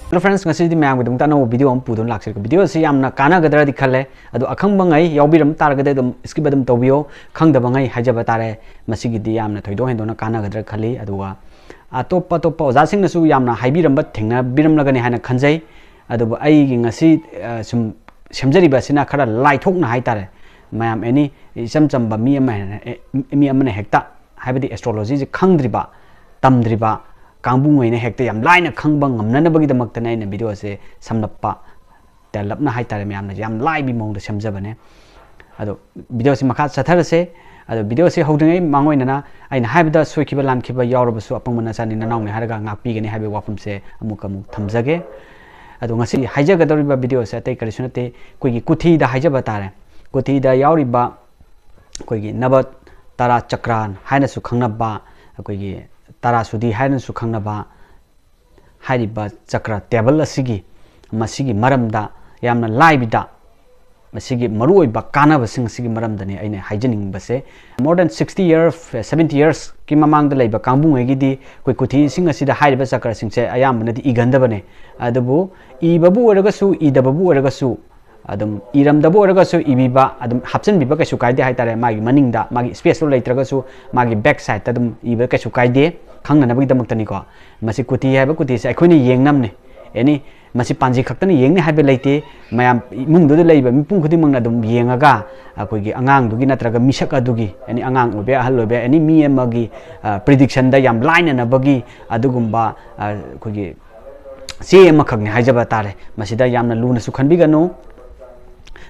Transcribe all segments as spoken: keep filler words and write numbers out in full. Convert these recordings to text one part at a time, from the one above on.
Hello friends, ꯉꯁꯤꯗꯤ ꯃꯌꯥꯝꯒꯤꯗꯃꯛꯇ ꯑꯅꯧꯕ video ꯑꯃ ꯄꯨꯗꯨꯅ ꯂꯥꯛꯆꯔꯦ꯫ Video ꯑꯁꯤ ꯌꯥꯝꯅ ꯀꯥꯟꯅꯒꯗ꯭ꯔꯗꯤ ꯈꯜꯂꯦ, ꯑꯗꯣ ꯑꯈꯪꯕꯉꯩ ꯌꯥꯎꯕꯤꯔꯝ ꯇꯥꯔꯒꯗꯤ ꯑꯗꯨꯝ skip ꯑꯗꯨꯝ ꯇꯧꯕꯤꯌꯣ, ꯈꯪꯗꯕꯉꯩ ꯍꯥꯏꯖꯕ ꯇꯥꯔꯦ꯫ ꯃꯁꯤꯒꯤꯗꯤ ꯌꯥꯝꯅ ꯊꯣꯏꯗꯣꯛ ꯍꯦꯟꯗꯣꯛꯅ ꯀꯥꯟꯅꯒꯗ꯭ꯔꯥ ꯈꯜꯂꯤ꯫ ꯑꯗꯨꯒ ꯑꯇꯣꯞꯄ ꯑꯇꯣꯞꯄ ꯑꯣꯖꯥꯁꯤꯡꯅꯁꯨ ꯌꯥꯝꯅ ꯍꯥꯏꯕꯤꯔꯝꯕ, ꯊꯦꯡꯅꯕꯤꯔꯝꯂꯒꯅꯤ ꯍꯥꯏꯅ ꯈꯟꯖꯩ꯫ ꯑꯗꯨꯕꯨ ꯑꯩꯒꯤ ꯉꯁꯤ ꯑ, ꯁꯨꯝ ꯁꯦꯝꯖꯔꯤꯕ ꯑꯁꯤꯅ ꯈꯔ ꯂꯥꯏꯊꯣꯛꯅ ꯍꯥꯏꯇꯥꯔꯦ, ꯃꯌꯥꯝ ꯑꯦꯅꯤ ꯏꯆꯝ ꯆꯝꯕ ꯃꯤ ꯑꯃ ꯍꯦꯟꯅ- ꯑꯦ, ꯃꯤ ꯑꯃꯅ ꯍꯦꯛꯇ, ꯍꯥꯏꯕꯗꯤ astrologyꯁꯦ ꯈꯪꯗ꯭ꯔꯤꯕ, ꯇꯝꯗ꯭ꯔꯤꯕ ꯀꯥꯡꯕꯨꯉꯩꯅ ꯍꯦꯛꯇ ꯌꯥꯝ ꯂꯥꯏꯅ ꯈꯪꯕ ꯉꯝꯅꯅꯕꯒꯤꯗꯃꯛꯇꯅꯦ ꯑꯩꯅ videoꯁꯦ ꯁꯝꯂꯞꯄ, ꯇꯦꯜꯂꯞꯅ ꯍꯥꯏꯇꯥꯔꯦ, ꯃꯌꯥꯝꯅ ꯌꯥꯝ ꯂꯥꯏꯕꯤ ꯃꯑꯣꯡꯗ ꯁꯦꯝꯖꯕꯅꯦ꯫ ꯑꯗꯣ videoꯁꯤ ꯃꯈꯥ ꯆꯠꯊꯔꯁꯦ꯫ ꯑꯗꯣ videoꯁꯤ ꯍꯧꯗ꯭ꯔꯤꯉꯩ ꯃꯥꯡꯑꯣꯏꯅꯅ ꯑꯩꯅ ꯍꯥꯏꯕꯗ ꯁꯣꯏꯈꯤꯕ ꯂꯥꯟꯈꯤꯕ ꯌꯥꯎꯔꯕꯁꯨ ꯑꯄꯪꯕ ꯅꯆꯥꯅꯤ ꯅꯅꯥꯎꯅꯤ ꯍꯥꯏꯔꯒ ꯉꯥꯛꯄꯤꯒꯅꯤ ꯍꯥꯏꯕꯒꯤ ꯋꯥꯐꯝꯁꯦ ꯑꯃꯨꯛ ꯑꯃꯨꯛ ꯊꯝꯖꯒꯦ꯫ ꯑꯗꯣ ꯉꯁꯤ ꯍꯥꯏꯖꯒꯗꯧꯔꯤꯕ videoꯁꯦ ꯑꯇꯩ ꯀꯔꯤꯁꯨ ꯅꯠꯇꯦ, ꯑꯩꯈꯣꯏꯒꯤ ꯀꯨꯊꯤꯗ ꯍꯥꯏꯖꯕ ꯇꯥꯔꯦ꯫ ꯀꯨꯊꯤꯗ ꯌꯥꯎꯔꯤꯕ ꯑꯩꯈꯣꯏꯒꯤ ꯅꯕ ꯇꯔꯥ ꯆꯀ꯭ꯔꯥꯟ ꯍꯥꯏꯅꯁꯨ ꯈꯪꯅꯕ, ꯑꯩꯈꯣꯏꯒꯤ ꯇꯔꯥ ꯁꯨꯗꯤ ꯍꯥꯏꯅꯁꯨ ꯈꯪꯅꯕ ꯍꯥꯏꯔꯤꯕ ꯆꯀ꯭ꯔ table ꯑꯁꯤꯒꯤ, ꯃꯁꯤꯒꯤ ꯃꯔꯝꯗ ꯌꯥꯝꯅ ꯂꯥꯏꯕꯤꯗ ꯃꯁꯤꯒꯤ ꯃꯔꯨꯑꯣꯏꯕ ꯀꯥꯟꯅꯕꯁꯤꯡ ꯑꯁꯤꯒꯤ ꯃꯔꯝꯗꯅꯤ ꯑꯩꯅ ꯍꯥꯏꯖꯅꯤꯡꯕꯁꯦ꯫ More than sixty years, seventy yearsꯀꯤ ꯃꯃꯥꯡꯗ ꯂꯩꯕ ꯀꯥꯡꯕꯨꯉꯩꯒꯤꯗꯤ ꯑꯩꯈꯣꯏ ꯀꯨꯊꯤꯁꯤꯡ ꯑꯁꯤꯗ ꯍꯥꯏꯔꯤꯕ ꯆꯀ꯭ꯔꯁꯤꯡꯁꯦ ꯑꯌꯥꯝꯕꯅꯗꯤ ꯏꯒꯟꯗꯕꯅꯦ꯫ ꯑꯗꯨꯕꯨ ꯏꯕꯕꯨ ꯑꯣꯏꯔꯒꯁꯨ ꯏꯗꯕꯕꯨ ꯑꯣꯏꯔꯒꯁꯨ, ꯑꯗꯨꯝ ꯏꯔꯝꯗꯕ ꯑꯣꯏꯔꯒꯁꯨ ꯏꯕꯤꯕ, ꯑꯗꯨꯝ ꯍꯥꯞꯆꯤꯟꯕꯤꯕ ꯀꯩꯁꯨ ꯀꯥꯏꯗꯦ ꯍꯥꯏꯇꯥꯔꯦ꯫ ꯃꯥꯒꯤ ꯃꯅꯤꯡꯗ, ꯃꯥꯒꯤ spaceꯇꯣ ꯂꯩꯇ꯭ꯔꯒꯁꯨ ꯃꯥꯒꯤ back sideꯇ ꯑꯗꯨꯝ ꯏꯕ ꯀꯩꯁꯨ ꯀꯥꯏꯗꯦ, ꯈꯪꯅꯅꯕꯒꯤꯗꯃꯛꯇꯅꯤꯀꯣ꯫ ꯃꯁꯤ ꯀꯨꯊꯤ ꯍꯥꯏꯕ ꯀꯨꯊꯤꯁꯦ ꯑꯩꯈꯣꯏꯅ ꯌꯦꯡꯅꯕꯅꯦ꯫ ꯑꯦꯅꯤ, ꯃꯁꯤ ꯄꯥꯟꯖꯤ ꯈꯛꯇꯅ ꯌꯦꯡꯅꯤ ꯍꯥꯏꯕ ꯂꯩꯇꯦ꯫ ꯃꯌꯥꯝ ꯏꯃꯨꯡꯗꯨꯗ ꯂꯩꯔꯤꯕ ꯃꯤꯄꯨꯝ ꯈꯨꯗꯤꯡꯃꯛꯅ ꯑꯗꯨꯝ ꯌꯦꯡꯉꯒ ꯑꯩꯈꯣꯏꯒꯤ ꯑꯉꯥꯡꯗꯨꯒꯤ ꯅꯠꯇ꯭ꯔꯒ ꯃꯤꯁꯛ ꯑꯗꯨꯒꯤ, ꯑꯦꯅꯤ ꯑꯉꯥꯡ ꯑꯣꯏꯕ ꯌꯥꯏ, ꯑꯍꯜ ꯑꯣꯏꯕ ꯌꯥꯏ, ꯑꯦꯅꯤ ꯃꯤ ꯑꯃꯒꯤ, ꯑ, predictionꯗ ꯌꯥꯝ ꯂꯥꯏꯅꯅꯕꯒꯤ ꯑꯗꯨꯒꯨꯝꯕ, ꯑ, ꯑꯩꯈꯣꯏꯒꯤ ꯆꯦ ꯑꯃꯈꯛꯅꯤ ꯍꯥꯏꯖꯕ ꯇꯥꯔꯦ꯫ ꯃꯁꯤꯗ ꯌꯥꯝꯅ ꯂꯨꯅꯁꯨ ꯈꯟꯕꯤꯒꯅꯨ꯫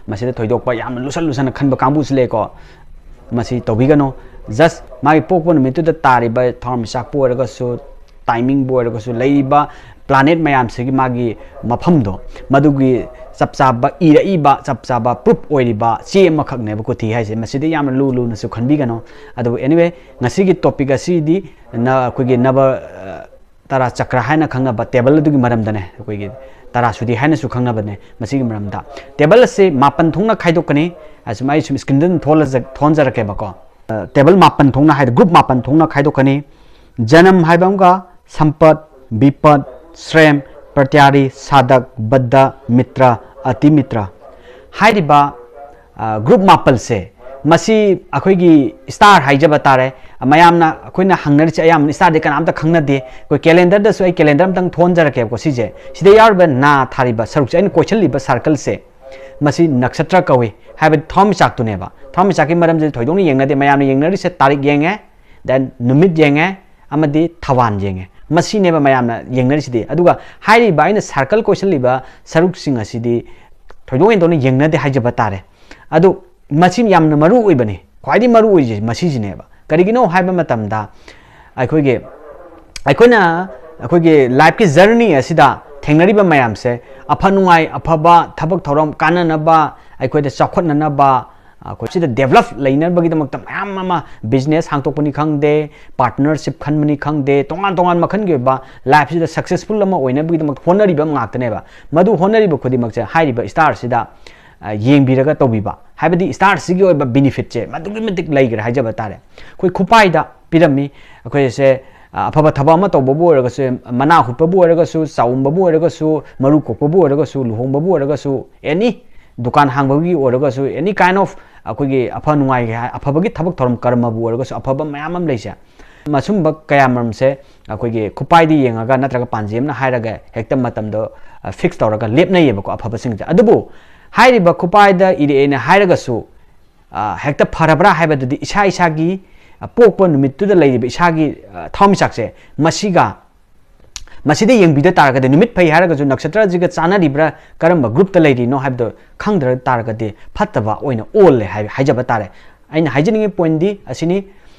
ꯃꯁꯤꯗ ꯊꯣꯏꯗꯣꯛꯄ ꯌꯥꯝꯅ ꯂꯨꯁꯟ ꯂꯨꯁꯟꯅ ꯈꯟꯕ ꯀꯥꯡꯕꯨꯁꯨ ꯂꯩꯀꯣ꯫ ꯃꯁꯤ ꯇꯧꯕꯤꯒꯅꯨ꯫ Just ꯃꯥꯒꯤ ꯄꯣꯛꯄ ꯅꯨꯃꯤꯠꯇꯨꯗ ꯇꯥꯔꯤꯕ ꯊꯋꯥꯟꯃꯤꯆꯥꯛꯄꯨ ꯑꯣꯏꯔꯒꯁꯨ, timingꯕꯨ ꯑꯣꯏꯔꯒꯁꯨ, ꯂꯩꯔꯤꯕ planet ꯃꯌꯥꯝꯁꯤꯒꯤ ꯃꯥꯒꯤ ꯃꯐꯝꯗꯣ, ꯃꯗꯨꯒꯤ ꯆꯞ ꯆꯥꯕ ꯏꯔꯛꯏꯕ, ꯆꯞ ꯆꯥꯕ proof ꯑꯣꯏꯔꯤꯕ ꯆꯦ ꯑꯃꯈꯛꯅꯦꯕ ꯀꯨꯊꯤ ꯍꯥꯏꯁꯦ꯫ ꯃꯁꯤꯗꯤ ꯌꯥꯝꯅ ꯂꯨ ꯂꯨꯅꯁꯨ ꯈꯟꯕꯤꯒꯅꯨ꯫ ꯑꯗꯨꯕꯨ anyway, ꯉꯁꯤꯒꯤ topic ꯑꯁꯤꯗꯤ ꯅ-, ꯑꯩꯈꯣꯏꯒꯤ ꯅꯕ, ꯑ, ꯇꯔꯥ ꯆꯀ꯭ꯔ ꯍꯥꯏꯅ ꯈꯪꯅꯕ table ꯑꯗꯨꯒꯤ ꯃꯔꯝꯗꯅꯦ, ꯑꯩꯈꯣꯏꯒꯤ ꯇꯔꯥ ꯁꯨꯗꯤ ꯍꯥꯏꯅꯁꯨ ꯈꯪꯅꯕꯅꯦ꯫ ꯃꯁꯤꯒꯤ ꯃꯔꯝꯗ table ꯑꯁꯤ ꯃꯥꯄꯟ ꯊꯣꯛꯅ ꯈꯥꯏꯗꯣꯛꯀꯅꯤ꯫ ꯑꯁꯨꯝ ꯑꯩ ꯁꯨꯝ screenꯗ ꯑꯗꯨꯝ ꯊꯣꯛꯍꯜꯂꯖ-, ꯊꯣꯛꯍꯟꯖꯔꯛꯀꯦꯕꯀꯣ꯫ ꯑ, table ꯃꯥꯄꯟ ꯊꯣꯛꯅ ꯍꯥꯏꯗ-, group ꯃꯥꯄꯟ ꯊꯣꯛꯅ ꯈꯥꯏꯗꯣꯛꯀꯅꯤ꯫ ꯖꯅꯝ ꯍꯥꯏꯕ ꯑꯃꯒ, ꯁꯝꯄꯠ, ꯕꯤꯄꯠ, ꯁ꯭ꯔꯦꯝ, ꯄ꯭ꯔꯇ꯭ꯌꯥꯔꯤ, ꯁꯥꯗꯛ, ꯕꯗ꯭ꯗ, ꯃꯤꯇ꯭ꯔ, ꯑꯇꯤꯃꯤꯇ꯭ꯔ ꯍꯥꯏꯔꯤꯕ ꯒ꯭ꯔꯨꯞ ꯃꯥꯄꯜꯁꯦ, ꯃꯁꯤ ꯑꯩꯈꯣꯏꯒꯤ ꯁ꯭ꯇꯥꯔ ꯍꯥꯏꯖꯕ ꯇꯥꯔꯦ꯫ ꯃꯌꯥꯝꯅ ꯑꯩꯈꯣꯏꯅ ꯍꯪꯅꯔꯤꯁꯦ ꯑꯌꯥꯝꯕꯅ ꯁ꯭ꯇꯥꯔꯗꯤ ꯀꯅꯥꯝꯇ ꯈꯪꯅꯗꯦ꯫ ꯑꯩꯈꯣꯏ ꯀꯦꯂꯦꯟꯗꯔꯗꯁꯨ ꯑꯩ ꯀꯦꯂꯦꯟꯗꯔ ꯑꯝꯇꯪ ꯊꯣꯟꯖꯔꯛꯀꯦꯕꯀꯣ꯫ ꯁꯤꯁꯦ, ꯁꯤꯗ ꯌꯥꯎꯔꯤꯕ ꯅꯥ ꯊꯥꯔꯤꯕ ꯁꯔꯨꯛꯁꯦ, ꯑꯩꯅ ꯀꯣꯏꯁꯤꯜꯂꯤꯕ ꯁꯥꯔꯀꯜꯁꯦ, ꯃꯁꯤ ꯅꯛꯁꯇ꯭ꯔ ꯀꯧꯏ꯫ ꯍꯥꯏꯕꯗꯤ ꯊꯋꯥꯟꯃꯤꯆꯥꯛꯇꯨꯅꯦꯕ꯫ ꯊꯋꯥꯟꯃꯤꯆꯥꯛꯀꯤ ꯃꯔꯝꯁꯦ ꯊꯣꯏꯗꯣꯛꯅ ꯌꯦꯡꯅꯗꯦ꯫ ꯃꯌꯥꯝꯅ ꯌꯦꯡꯅꯔꯤꯁꯦ ꯇꯥꯔꯤꯛ ꯌꯦꯡꯉꯦ, then ꯅꯨꯃꯤꯠ ꯌꯦꯡꯉꯦ, ꯑꯃꯗꯤ ꯊꯋꯥꯟ ꯌꯦꯡꯉꯦ꯫ ꯃꯁꯤꯅꯦꯕ ꯃꯌꯥꯝꯅ ꯌꯦꯡꯅꯔꯤꯁꯤꯗꯤ꯫ ꯑꯗꯨꯒ ꯍꯥꯏꯔꯤꯕ ꯑꯩꯅ ꯁꯥꯔꯀꯜ ꯀꯣꯏꯁꯤꯜꯂꯤꯕ ꯁꯔꯨꯛꯁꯤꯡ ꯑꯁꯤꯗꯤ ꯊꯣꯏꯗꯣꯛ ꯍꯦꯟꯗꯣꯛꯅ ꯌꯦꯡꯅꯗꯦ ꯍꯥꯏꯖꯕ ꯇꯥꯔꯦ꯫ ꯑꯗꯨ ꯃꯁꯤ ꯌꯥꯝꯅ ꯃꯔꯨ ꯑꯣꯏꯕꯅꯤ꯫ ꯈ꯭ꯋꯥꯏꯗꯒꯤ ꯃꯔꯨ ꯑꯣꯏꯔꯤꯁꯦ ꯃꯁꯤꯁꯤꯅꯦꯕ꯫ ꯀꯔꯤꯒꯤꯅꯣ ꯍꯥꯏꯕ ꯃꯇꯝꯗ, ꯑꯩꯈꯣꯏꯒꯤ, ꯑꯩꯈꯣꯏꯅ, ꯑꯩꯈꯣꯏꯒꯤ ꯂꯥꯏꯐꯀꯤ ꯖꯔꯅꯤ ꯑꯁꯤꯗ ꯊꯦꯡꯅꯔꯤꯕ ꯃꯌꯥꯝꯁꯦ, ꯑꯐ ꯅꯨꯡꯉꯥꯏ, ꯑꯐꯕ ꯊꯕꯛ ꯊꯧꯔꯝ, ꯀꯥꯟꯅꯅꯕ, ꯑꯩꯈꯣꯏꯗ ꯆꯥꯎꯈꯠꯅꯅꯕ, ꯑꯩꯈꯣꯏ ꯁꯤꯗ ꯗꯦꯕꯂꯞ ꯂꯩꯅꯕꯒꯤꯗꯃꯛꯇ ꯃꯌꯥꯝ ꯑꯃ, ꯕꯤꯖꯤꯅꯦꯁ ꯍꯥꯡꯗꯣꯛꯄꯅꯤ ꯈꯪꯗꯦ, ꯄꯥꯔꯠꯅꯔꯁꯤꯞ ꯈꯟꯕꯅꯤ ꯈꯪꯗꯦ, ꯇꯣꯉꯥꯟ ꯇꯣꯉꯥꯟ ꯃꯈꯜꯒꯤ ꯑꯣꯏꯕ ꯂꯥꯏꯐꯁꯤꯗ ꯁꯛꯁꯦꯁꯐꯨꯜ ꯑꯃ ꯑꯣꯏꯅꯕꯒꯤꯗꯃꯛꯇ ꯍꯣꯠꯅꯔꯤꯕ ꯑꯃ ꯉꯥꯛꯇꯅꯦꯕ꯫ ꯃꯗꯨ ꯍꯣꯠꯅꯔꯤꯕ ꯈꯨꯗꯤꯡꯃꯛꯁꯦ ꯍꯥꯏꯔꯤꯕ ꯁ꯭ꯇꯥꯔꯁꯤꯗ, ꯑ, ꯌꯦꯡꯕꯤꯔꯒ ꯇꯧꯕꯤꯕ, ꯍꯥꯏꯕꯗꯤ ꯁ꯭ꯇꯥꯔꯁꯤꯒꯤ ꯑꯣꯏꯕ ꯕꯤꯅꯤꯐꯤꯠꯁꯦ ꯑꯗꯨꯛꯀꯤ ꯃꯇꯤꯛ ꯂꯩꯈ꯭ꯔꯦ ꯍꯥꯏꯖꯕ ꯇꯥꯔꯦ꯫ ꯑꯩꯈꯣꯏ ꯈꯨꯄꯥꯏꯗ ꯄꯤꯔꯝꯃꯤ꯫ ꯑꯩꯈꯣꯏꯁꯦ, ꯑ, ꯑꯐꯕ ꯊꯕꯛ ꯑꯃ ꯇꯧꯕꯕꯨ ꯑꯣꯏꯔꯒꯁꯨ, ꯃꯅꯥ ꯍꯨꯠꯄꯕꯨ ꯑꯣꯏꯔꯒꯁꯨ, ꯆꯥꯎꯝꯕꯕꯨ ꯑꯣꯏꯔꯒꯁꯨ, ꯃꯔꯨ ꯀꯣꯛꯄꯕꯨ ꯑꯣꯏꯔꯒꯁꯨ, ꯂꯨꯍꯣꯡꯕꯕꯨ ꯑꯣꯏꯔꯒꯁꯨ, ꯑꯦꯅꯤ ꯗꯨꯀꯥꯟ ꯍꯥꯡꯕꯒꯤ ꯑꯣꯏꯔꯒꯁꯨ, any kind of ꯑꯩꯈꯣꯏꯒꯤ ꯑꯐ ꯅꯨꯡꯉꯥꯏꯒꯤ ꯍꯥꯏ, ꯑꯐꯕꯒꯤ ꯊꯕꯛ ꯊꯧꯔꯝ ꯀꯔꯃꯕꯨ ꯑꯣꯏꯔꯒꯁꯨ, ꯑꯐꯕ ꯃꯌꯥꯝ ꯑꯃ ꯂꯩꯁꯦ꯫ ꯃꯁꯨꯝꯕ ꯀꯌꯥ ꯃꯔꯨꯝꯁꯦ ꯑꯩꯈꯣꯏꯒꯤ ꯈꯨꯄꯥꯏꯗ ꯌꯦꯡꯉꯒ ꯅꯠꯇ꯭ꯔꯒ ꯄꯥꯟꯖꯤ ꯑꯃꯅ ꯍꯥꯏꯔꯒ ꯍꯦꯛꯇ ꯃꯇꯝꯗꯣ, ꯑ, ꯐꯤꯛꯁ ꯇꯧꯔꯒ ꯂꯦꯞꯅꯩꯌꯦꯕꯀꯣ, ꯑꯐꯕꯁꯤꯡꯁꯦ꯫ ꯑꯗꯨꯕꯨ ꯍꯥꯏꯔꯤꯕ ꯈꯨꯄꯥꯏꯗ ꯏꯔꯛꯑꯦꯅ ꯍꯥꯏꯔꯒꯁꯨ, ꯑ, ꯍꯦꯛꯇ ꯐꯔꯕ꯭ꯔꯥ ꯍꯥꯏꯕꯗꯨꯗꯤ ꯏꯁꯥ ꯏꯁꯥꯒꯤ, ꯑ, ꯄꯣꯛꯄ ꯅꯨꯃꯤꯠꯇꯨꯗ ꯂꯩꯔꯤꯕ ꯏꯁꯥꯒꯤ, ꯑ, ꯊꯋꯥꯟꯃꯤꯆꯥꯛꯁꯦ, ꯃꯁꯤꯒ, ꯃꯁꯤꯗ ꯌꯦꯡꯕꯤꯗ ꯇꯥꯔꯒꯗꯤ, ꯅꯨꯃꯤꯠ ꯐꯩ ꯍꯥꯏꯔꯒꯁꯨ ꯅꯛꯁꯇ꯭ꯔꯁꯤꯒ ꯆꯥꯟꯅꯔꯤꯕ꯭ꯔꯥ, ꯀꯔꯝꯕ ꯒ꯭ꯔꯨꯞꯇ ꯂꯩꯔꯤꯅꯣ ꯍꯥꯏꯕꯗꯣ ꯈꯪꯗ꯭ꯔ ꯇꯥꯔꯒꯗꯤ ꯐꯠꯇꯕ ꯑꯣꯏꯅ ꯑꯣꯜꯂꯦ ꯍꯥꯏ-, ꯍꯥꯏꯖꯕ ꯇꯥꯔꯦ꯫ ꯑꯩꯅ ꯍꯥꯏꯖꯅꯤꯡꯉꯤ ꯄꯣꯏꯟꯗꯤ ꯑꯁꯤꯅꯤ,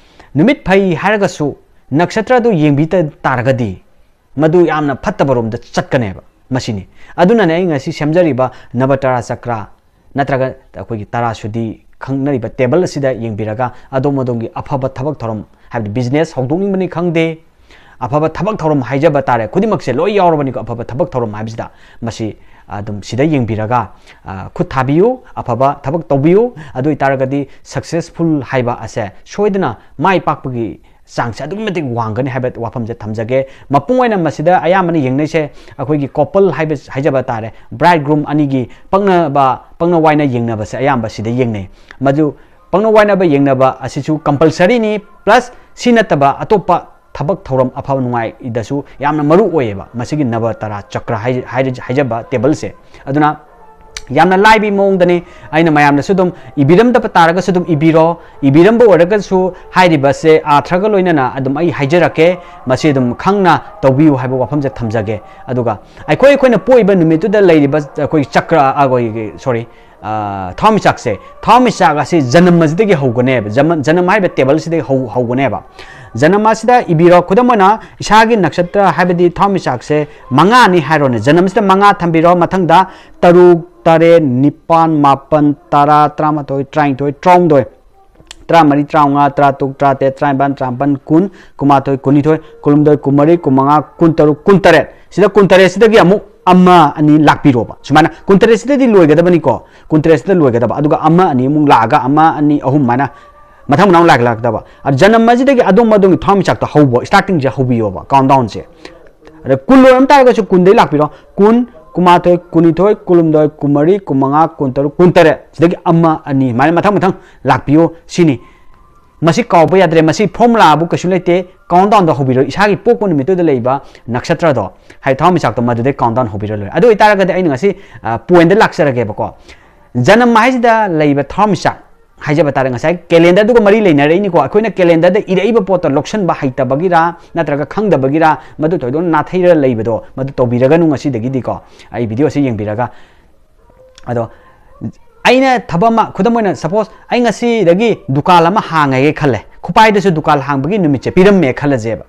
ꯅꯨꯃꯤꯠ ꯐꯩ ꯍꯥꯏꯔꯒꯁꯨ ꯅꯛꯁꯇ꯭ꯔꯗꯨ ꯌꯦꯡꯕꯤꯗ ꯇꯥꯔꯒꯗꯤ ꯃꯗꯨ ꯌꯥꯝꯅ ꯐꯠꯇꯕ ꯔꯣꯝꯗ ꯆꯠꯀꯅꯦꯕ꯫ ꯃꯁꯤꯅꯤ꯫ ꯑꯗꯨꯅꯅꯦ ꯑꯩ ꯉꯁꯤ ꯁꯦꯝꯖꯔꯤꯕ ꯅꯕꯇꯥꯔꯥ ꯆꯀ꯭ꯔ ꯅꯠꯇ꯭ꯔꯒ ꯑꯩꯈꯣꯏꯒꯤ ꯇꯥꯔꯥ ꯁꯨꯗꯤ ꯈꯪꯅꯔꯤꯕ ꯇꯦꯕꯜ ꯑꯁꯤꯗ ꯌꯦꯡꯕꯤꯔꯒ ꯑꯗꯣꯝ ꯑꯗꯣꯝꯒꯤ ꯑꯐꯕ ꯊꯕꯛ ꯊꯧꯔꯝ, ꯍꯥꯏꯕꯗꯤ ꯕꯤꯖꯤꯅꯦꯁ ꯍꯧꯗꯣꯛꯅꯤꯡꯕꯅꯤ ꯈꯪꯗꯦ, ꯑꯐꯕ ꯊꯕꯛ ꯊꯧꯔꯝ ꯍꯥꯏꯖꯕ ꯇꯥꯔꯦ, ꯈꯨꯗꯤꯡꯃꯛꯁꯦ ꯂꯣꯏ ꯌꯥꯎꯔꯕꯅꯤꯀꯣ꯫ ꯑꯐꯕ ꯊꯕꯛ ꯊꯧꯔꯝ ꯍꯥꯏꯕꯁꯤꯗ ꯃꯁꯤ ꯑꯗꯨꯝ ꯁꯤꯗ ꯌꯦꯡꯕꯤꯔꯒ, ꯑ, ꯈꯨꯠ ꯊꯥꯕꯤꯌꯨ, ꯑꯐꯕ ꯊꯕꯛ ꯇꯧꯕꯤꯌꯨ꯫ ꯑꯗꯨ ꯑꯣꯏꯇꯥꯔꯒꯗꯤ ꯁꯛꯁꯦꯁꯐꯨꯜ ꯍꯥꯏꯕ ꯑꯁꯦ ꯁꯣꯏꯗꯅ ꯃꯥꯏ ꯄꯥꯛꯄꯒꯤ ꯆꯥꯡꯁꯦ ꯑꯗꯨꯛꯀꯤ ꯃꯇꯤꯛ ꯋꯥꯡꯒꯅꯤ ꯍꯥꯏꯕ ꯋꯥꯐꯝꯁꯦ ꯊꯝꯖꯒꯦ꯫ ꯃꯄꯨꯡ ꯑꯣꯏꯅ ꯃꯁꯤꯗ ꯑꯌꯥꯝꯕꯅ ꯌꯦꯡꯅꯩꯁꯦ ꯑꯩꯈꯣꯏꯒꯤ couple ꯍꯥꯏꯕ, ꯍꯥꯏꯖꯕ ꯇꯥꯔꯦ, bride groom ꯑꯅꯤꯒꯤ ꯄꯛꯅꯕ, ꯄꯛꯅ ꯋꯥꯏꯅ ꯌꯦꯡꯅꯕꯁꯦ ꯑꯌꯥꯝꯕ ꯁꯤꯗ ꯌꯦꯡꯅꯩ꯫ ꯃꯗꯨ ꯄꯛꯅ ꯋꯥꯏꯅꯕ ꯌꯦꯡꯅꯕ ꯑꯁꯤꯁꯨ compulsoryꯅꯤ, plus ꯁꯤ ꯅꯠꯇꯕ ꯑꯇꯣꯞꯄ ꯊꯕꯛ ꯊꯧꯔꯝ ꯑꯐꯕ ꯅꯨꯡꯉꯥꯏꯗꯁꯨ ꯌꯥꯝꯅ ꯃꯔꯨ ꯑꯣꯏꯌꯦꯕ꯫ ꯃꯁꯤꯒꯤ ꯅꯕ ꯇꯔꯥ ꯆꯀ꯭ꯔ ꯍꯥꯏ-, ꯍꯥꯏꯔ-, ꯍꯥꯏꯖꯕ tableꯁꯦ꯫ ꯑꯗꯨꯅ ꯌꯥꯝꯅ ꯂꯥꯏꯕꯤ ꯃꯑꯣꯡꯗꯅꯤ꯫ ꯑꯩꯅ ꯃꯌꯥꯝꯅꯁꯨ ꯑꯗꯨꯝ ꯏꯕꯤꯔꯝꯗꯕ ꯇꯥꯔꯒꯁꯨ ꯑꯗꯨꯝ ꯏꯕꯤꯔꯣ, ꯏꯕꯤꯔꯝꯕ ꯑꯣꯏꯔꯒꯁꯨ ꯍꯥꯏꯔꯤꯕꯁꯦ ꯑꯥꯔꯊꯒ ꯂꯣꯏꯅꯅ ꯑꯗꯨꯝ ꯑꯩ ꯍꯥꯏꯖꯔꯛꯀꯦ꯫ ꯃꯁꯤ ꯑꯗꯨꯝ ꯈꯪꯅ ꯇꯧꯕꯤꯌꯨ ꯍꯥꯏꯕ ꯋꯥꯐꯝꯁꯦ ꯊꯝꯖꯒꯦ꯫ ꯑꯗꯨꯒ ꯑꯩꯈꯣꯏ, ꯑꯩꯈꯣꯏꯅ ꯄꯣꯛꯏꯕ ꯅꯨꯃꯤꯠꯇꯨꯗ ꯂꯩꯔꯤꯕ ꯑꯩꯈꯣꯏ ꯆꯀ꯭ꯔ, ꯑꯩꯈꯣꯏꯒꯤ, sorry, ꯑ, ꯊꯋꯥꯟꯃꯤꯆꯥꯛꯁꯦ, ꯊꯋꯥꯟꯃꯤꯆꯥꯛ ꯑꯁꯤ ꯖꯅꯝ ꯑꯁꯤꯗꯒꯤ ꯍꯧꯒꯅꯦꯕ, ꯖꯃ-, ꯖꯅꯝ ꯍꯥꯏꯕ tableꯁꯤꯗꯒꯤ ꯍꯧ-, ꯍꯧꯒꯅꯦꯕ꯫ ꯖꯅꯝ ꯑꯁꯤꯗ ꯏꯕꯤꯔꯣ, ꯈꯨꯗꯝ ꯑꯣꯏꯅ ꯏꯁꯥꯒꯤ ꯅꯛꯁꯇ꯭ꯔ ꯍꯥꯏꯕꯗꯤ ꯊꯋꯥꯟꯃꯤꯆꯥꯛꯁꯦ ꯃꯉꯥꯅꯤ ꯍꯥꯏꯔꯣꯅꯦ, ꯖꯅꯝꯁꯤꯗ ꯃꯉꯥ ꯊꯝꯕꯤꯔꯣ, ꯃꯊꯪꯗ ꯇꯔꯨꯛ, ꯇꯔꯦꯠ, ꯅꯤꯄꯥꯟ, ꯃꯥꯄꯟ, ꯇꯔꯥ, ꯇꯔꯥꯃꯥꯊꯣꯏ, ꯇꯔꯥꯅꯤꯊꯣꯏ, ꯇꯔꯥꯍꯨꯝꯗꯣꯏ, ꯇꯔꯥꯃꯔꯤ, ꯇꯔꯥꯃꯉꯥ, ꯇꯔꯥꯇꯔꯨꯛ, ꯇꯔꯥꯇꯔꯦꯠ, ꯇꯔꯥꯅꯤꯄꯥꯟ, ꯇꯔꯥꯃꯥꯄꯟ, ꯀꯨꯟ, ꯀꯨꯟꯃꯥꯊꯣꯏ, ꯀꯨꯟꯅꯤꯊꯣꯏ, ꯀꯨꯟꯍꯨꯝꯗꯣꯏ, ꯀꯨꯟꯃꯔꯤ, ꯀꯨꯟꯃꯉꯥ, ꯀꯨꯟꯇꯔꯨꯛ, ꯀꯨꯟꯇꯔꯦꯠ꯫ ꯁꯤꯗ ꯀꯨꯟꯇꯔꯦꯠꯁꯤꯗꯒꯤ ꯑꯃꯨꯛ ꯑꯃ, ꯑꯅꯤ ꯂꯥꯛꯄꯤꯔꯣꯕ꯫ ꯁꯨꯃꯥꯏꯅ ꯀꯨꯟꯇꯔꯦꯠꯁꯤꯗꯗꯤ ꯂꯣꯏꯒꯗꯕꯅꯤꯀꯣ, ꯀꯨꯟꯇꯔꯦꯠꯁꯤꯗ ꯂꯣꯏꯒꯗꯕ, ꯑꯗꯨꯒ ꯑꯃ, ꯑꯅꯤ ꯑꯃꯨꯛ ꯂꯥꯛꯑꯒ ꯑꯃ, ꯑꯅꯤ, ꯑꯍꯨꯝ ꯍꯥꯏꯅ ꯃꯊꯪ ꯃꯅꯥꯎ ꯂꯥꯛ-, ꯂꯥꯛꯀꯗꯕ꯫ ꯑꯗ ꯖꯅꯝ ꯑꯁꯤꯗꯒꯤ ꯑꯗꯣꯝ ꯑꯗꯣꯝꯒꯤ ꯊꯋꯥꯟꯃꯤꯆꯥꯛꯇꯣ ꯍꯧꯕ, startingꯁꯦ ꯍꯧꯕꯤꯌꯣꯕ, countdownꯁꯦ꯫ ꯑꯗ ꯀꯨꯟ ꯂꯣꯏꯔꯝ ꯇꯥꯔꯒꯁꯨ ꯀꯨꯟꯗꯩ ꯂꯥꯛꯄꯤꯔꯣ꯫ ꯀꯨꯟ, ꯀꯨꯟꯃꯥꯊꯣꯏ, ꯀꯨꯟꯅꯤꯊꯣꯏ, ꯀꯨꯟꯍꯨꯝꯗꯣꯏ, ꯀꯨꯟꯃꯔꯤ, ꯀꯨꯟꯃꯉꯥ, ꯀꯨꯟꯇꯔꯨꯛ, ꯀꯨꯟꯇꯔꯦꯠ꯫ ꯁꯤꯗꯒꯤ ꯑꯃ, ꯑꯅꯤ, ꯁꯨꯃꯥꯏꯅ ꯃꯊꯪ ꯃꯊꯪ ꯂꯥꯛꯄꯤꯌꯨ ꯁꯤꯅꯤ꯫ ꯃꯁꯤ ꯀꯥꯎꯕ ꯌꯥꯗ꯭ꯔꯦ꯫ ꯃꯁꯤ formulaꯕꯨ ꯀꯩꯁꯨ ꯂꯩꯇꯦ꯫ Countdownꯗꯣ ꯍꯧꯕꯤꯔꯣ꯫ ꯏꯁꯥꯒꯤ ꯄꯣꯛꯄ ꯅꯨꯃꯤꯠꯇꯨꯗ ꯂꯩꯕ ꯅꯛꯁꯇ꯭ꯔꯗꯣ, ꯍꯥꯏꯗꯤ ꯊꯋꯥꯟꯃꯤꯆꯥꯛꯇꯣ, ꯃꯗꯨꯗꯩ countdown ꯍꯧꯕꯤꯔ ꯂꯣꯏꯔꯦ꯫ ꯑꯗꯨ ꯑꯣꯏꯇꯥꯔꯒꯗꯤ ꯑꯩꯅ ꯉꯁꯤ, ꯑ, pointꯗ ꯂꯥꯛꯆꯔꯒꯦꯕꯀꯣ꯫ ꯖꯅꯝ ꯍꯥꯏꯁꯤꯗ ꯂꯩꯕ ꯊꯋꯥꯟꯃꯤꯆꯥꯛ ꯍꯥꯏꯖꯕ ꯇꯥꯔꯦ, ꯉꯁꯥꯏ calendarꯗꯨꯒ ꯃꯔꯤ ꯂꯩꯅꯔꯛꯏꯅꯤꯀꯣ꯫ ꯑꯩꯈꯣꯏꯅ calendarꯗ ꯏꯔꯛꯏꯕ ꯄꯣꯠꯇꯣ ꯂꯧꯁꯟꯕ ꯍꯩꯇꯕꯒꯤꯔꯥ ꯅꯠꯇ꯭ꯔꯒ ꯈꯪꯗꯕꯒꯤꯔꯥ, ꯃꯗꯨ ꯊꯣꯏꯗꯣꯛꯅ ꯅꯥꯊꯩꯔ ꯂꯩꯕꯗꯣ, ꯃꯗꯨ ꯇꯧꯕꯤꯔꯒꯅꯨ ꯉꯁꯤꯗꯒꯤꯗꯤꯀꯣ꯫ ꯑꯩ videoꯁꯤ ꯌꯦꯡꯕꯤꯔꯒ꯫ ꯑꯗꯣ ꯑꯩꯅ ꯊꯕꯛ ꯑꯃ, ꯈꯨꯗꯝ ꯑꯣꯏꯅ, suppose ꯑꯩ ꯉꯁꯤꯗꯒꯤ ꯗꯨꯀꯥꯟ ꯑꯃ ꯍꯥꯡꯉꯒꯦ ꯈꯜꯂꯦ, ꯈꯨꯄꯥꯏꯗꯁꯨ ꯗꯨꯀꯥꯟ ꯍꯥꯡꯕꯒꯤ ꯅꯨꯃꯤꯠꯁꯦ ꯄꯤꯔꯝꯃꯦ ꯈꯜꯂꯁꯦꯕ꯫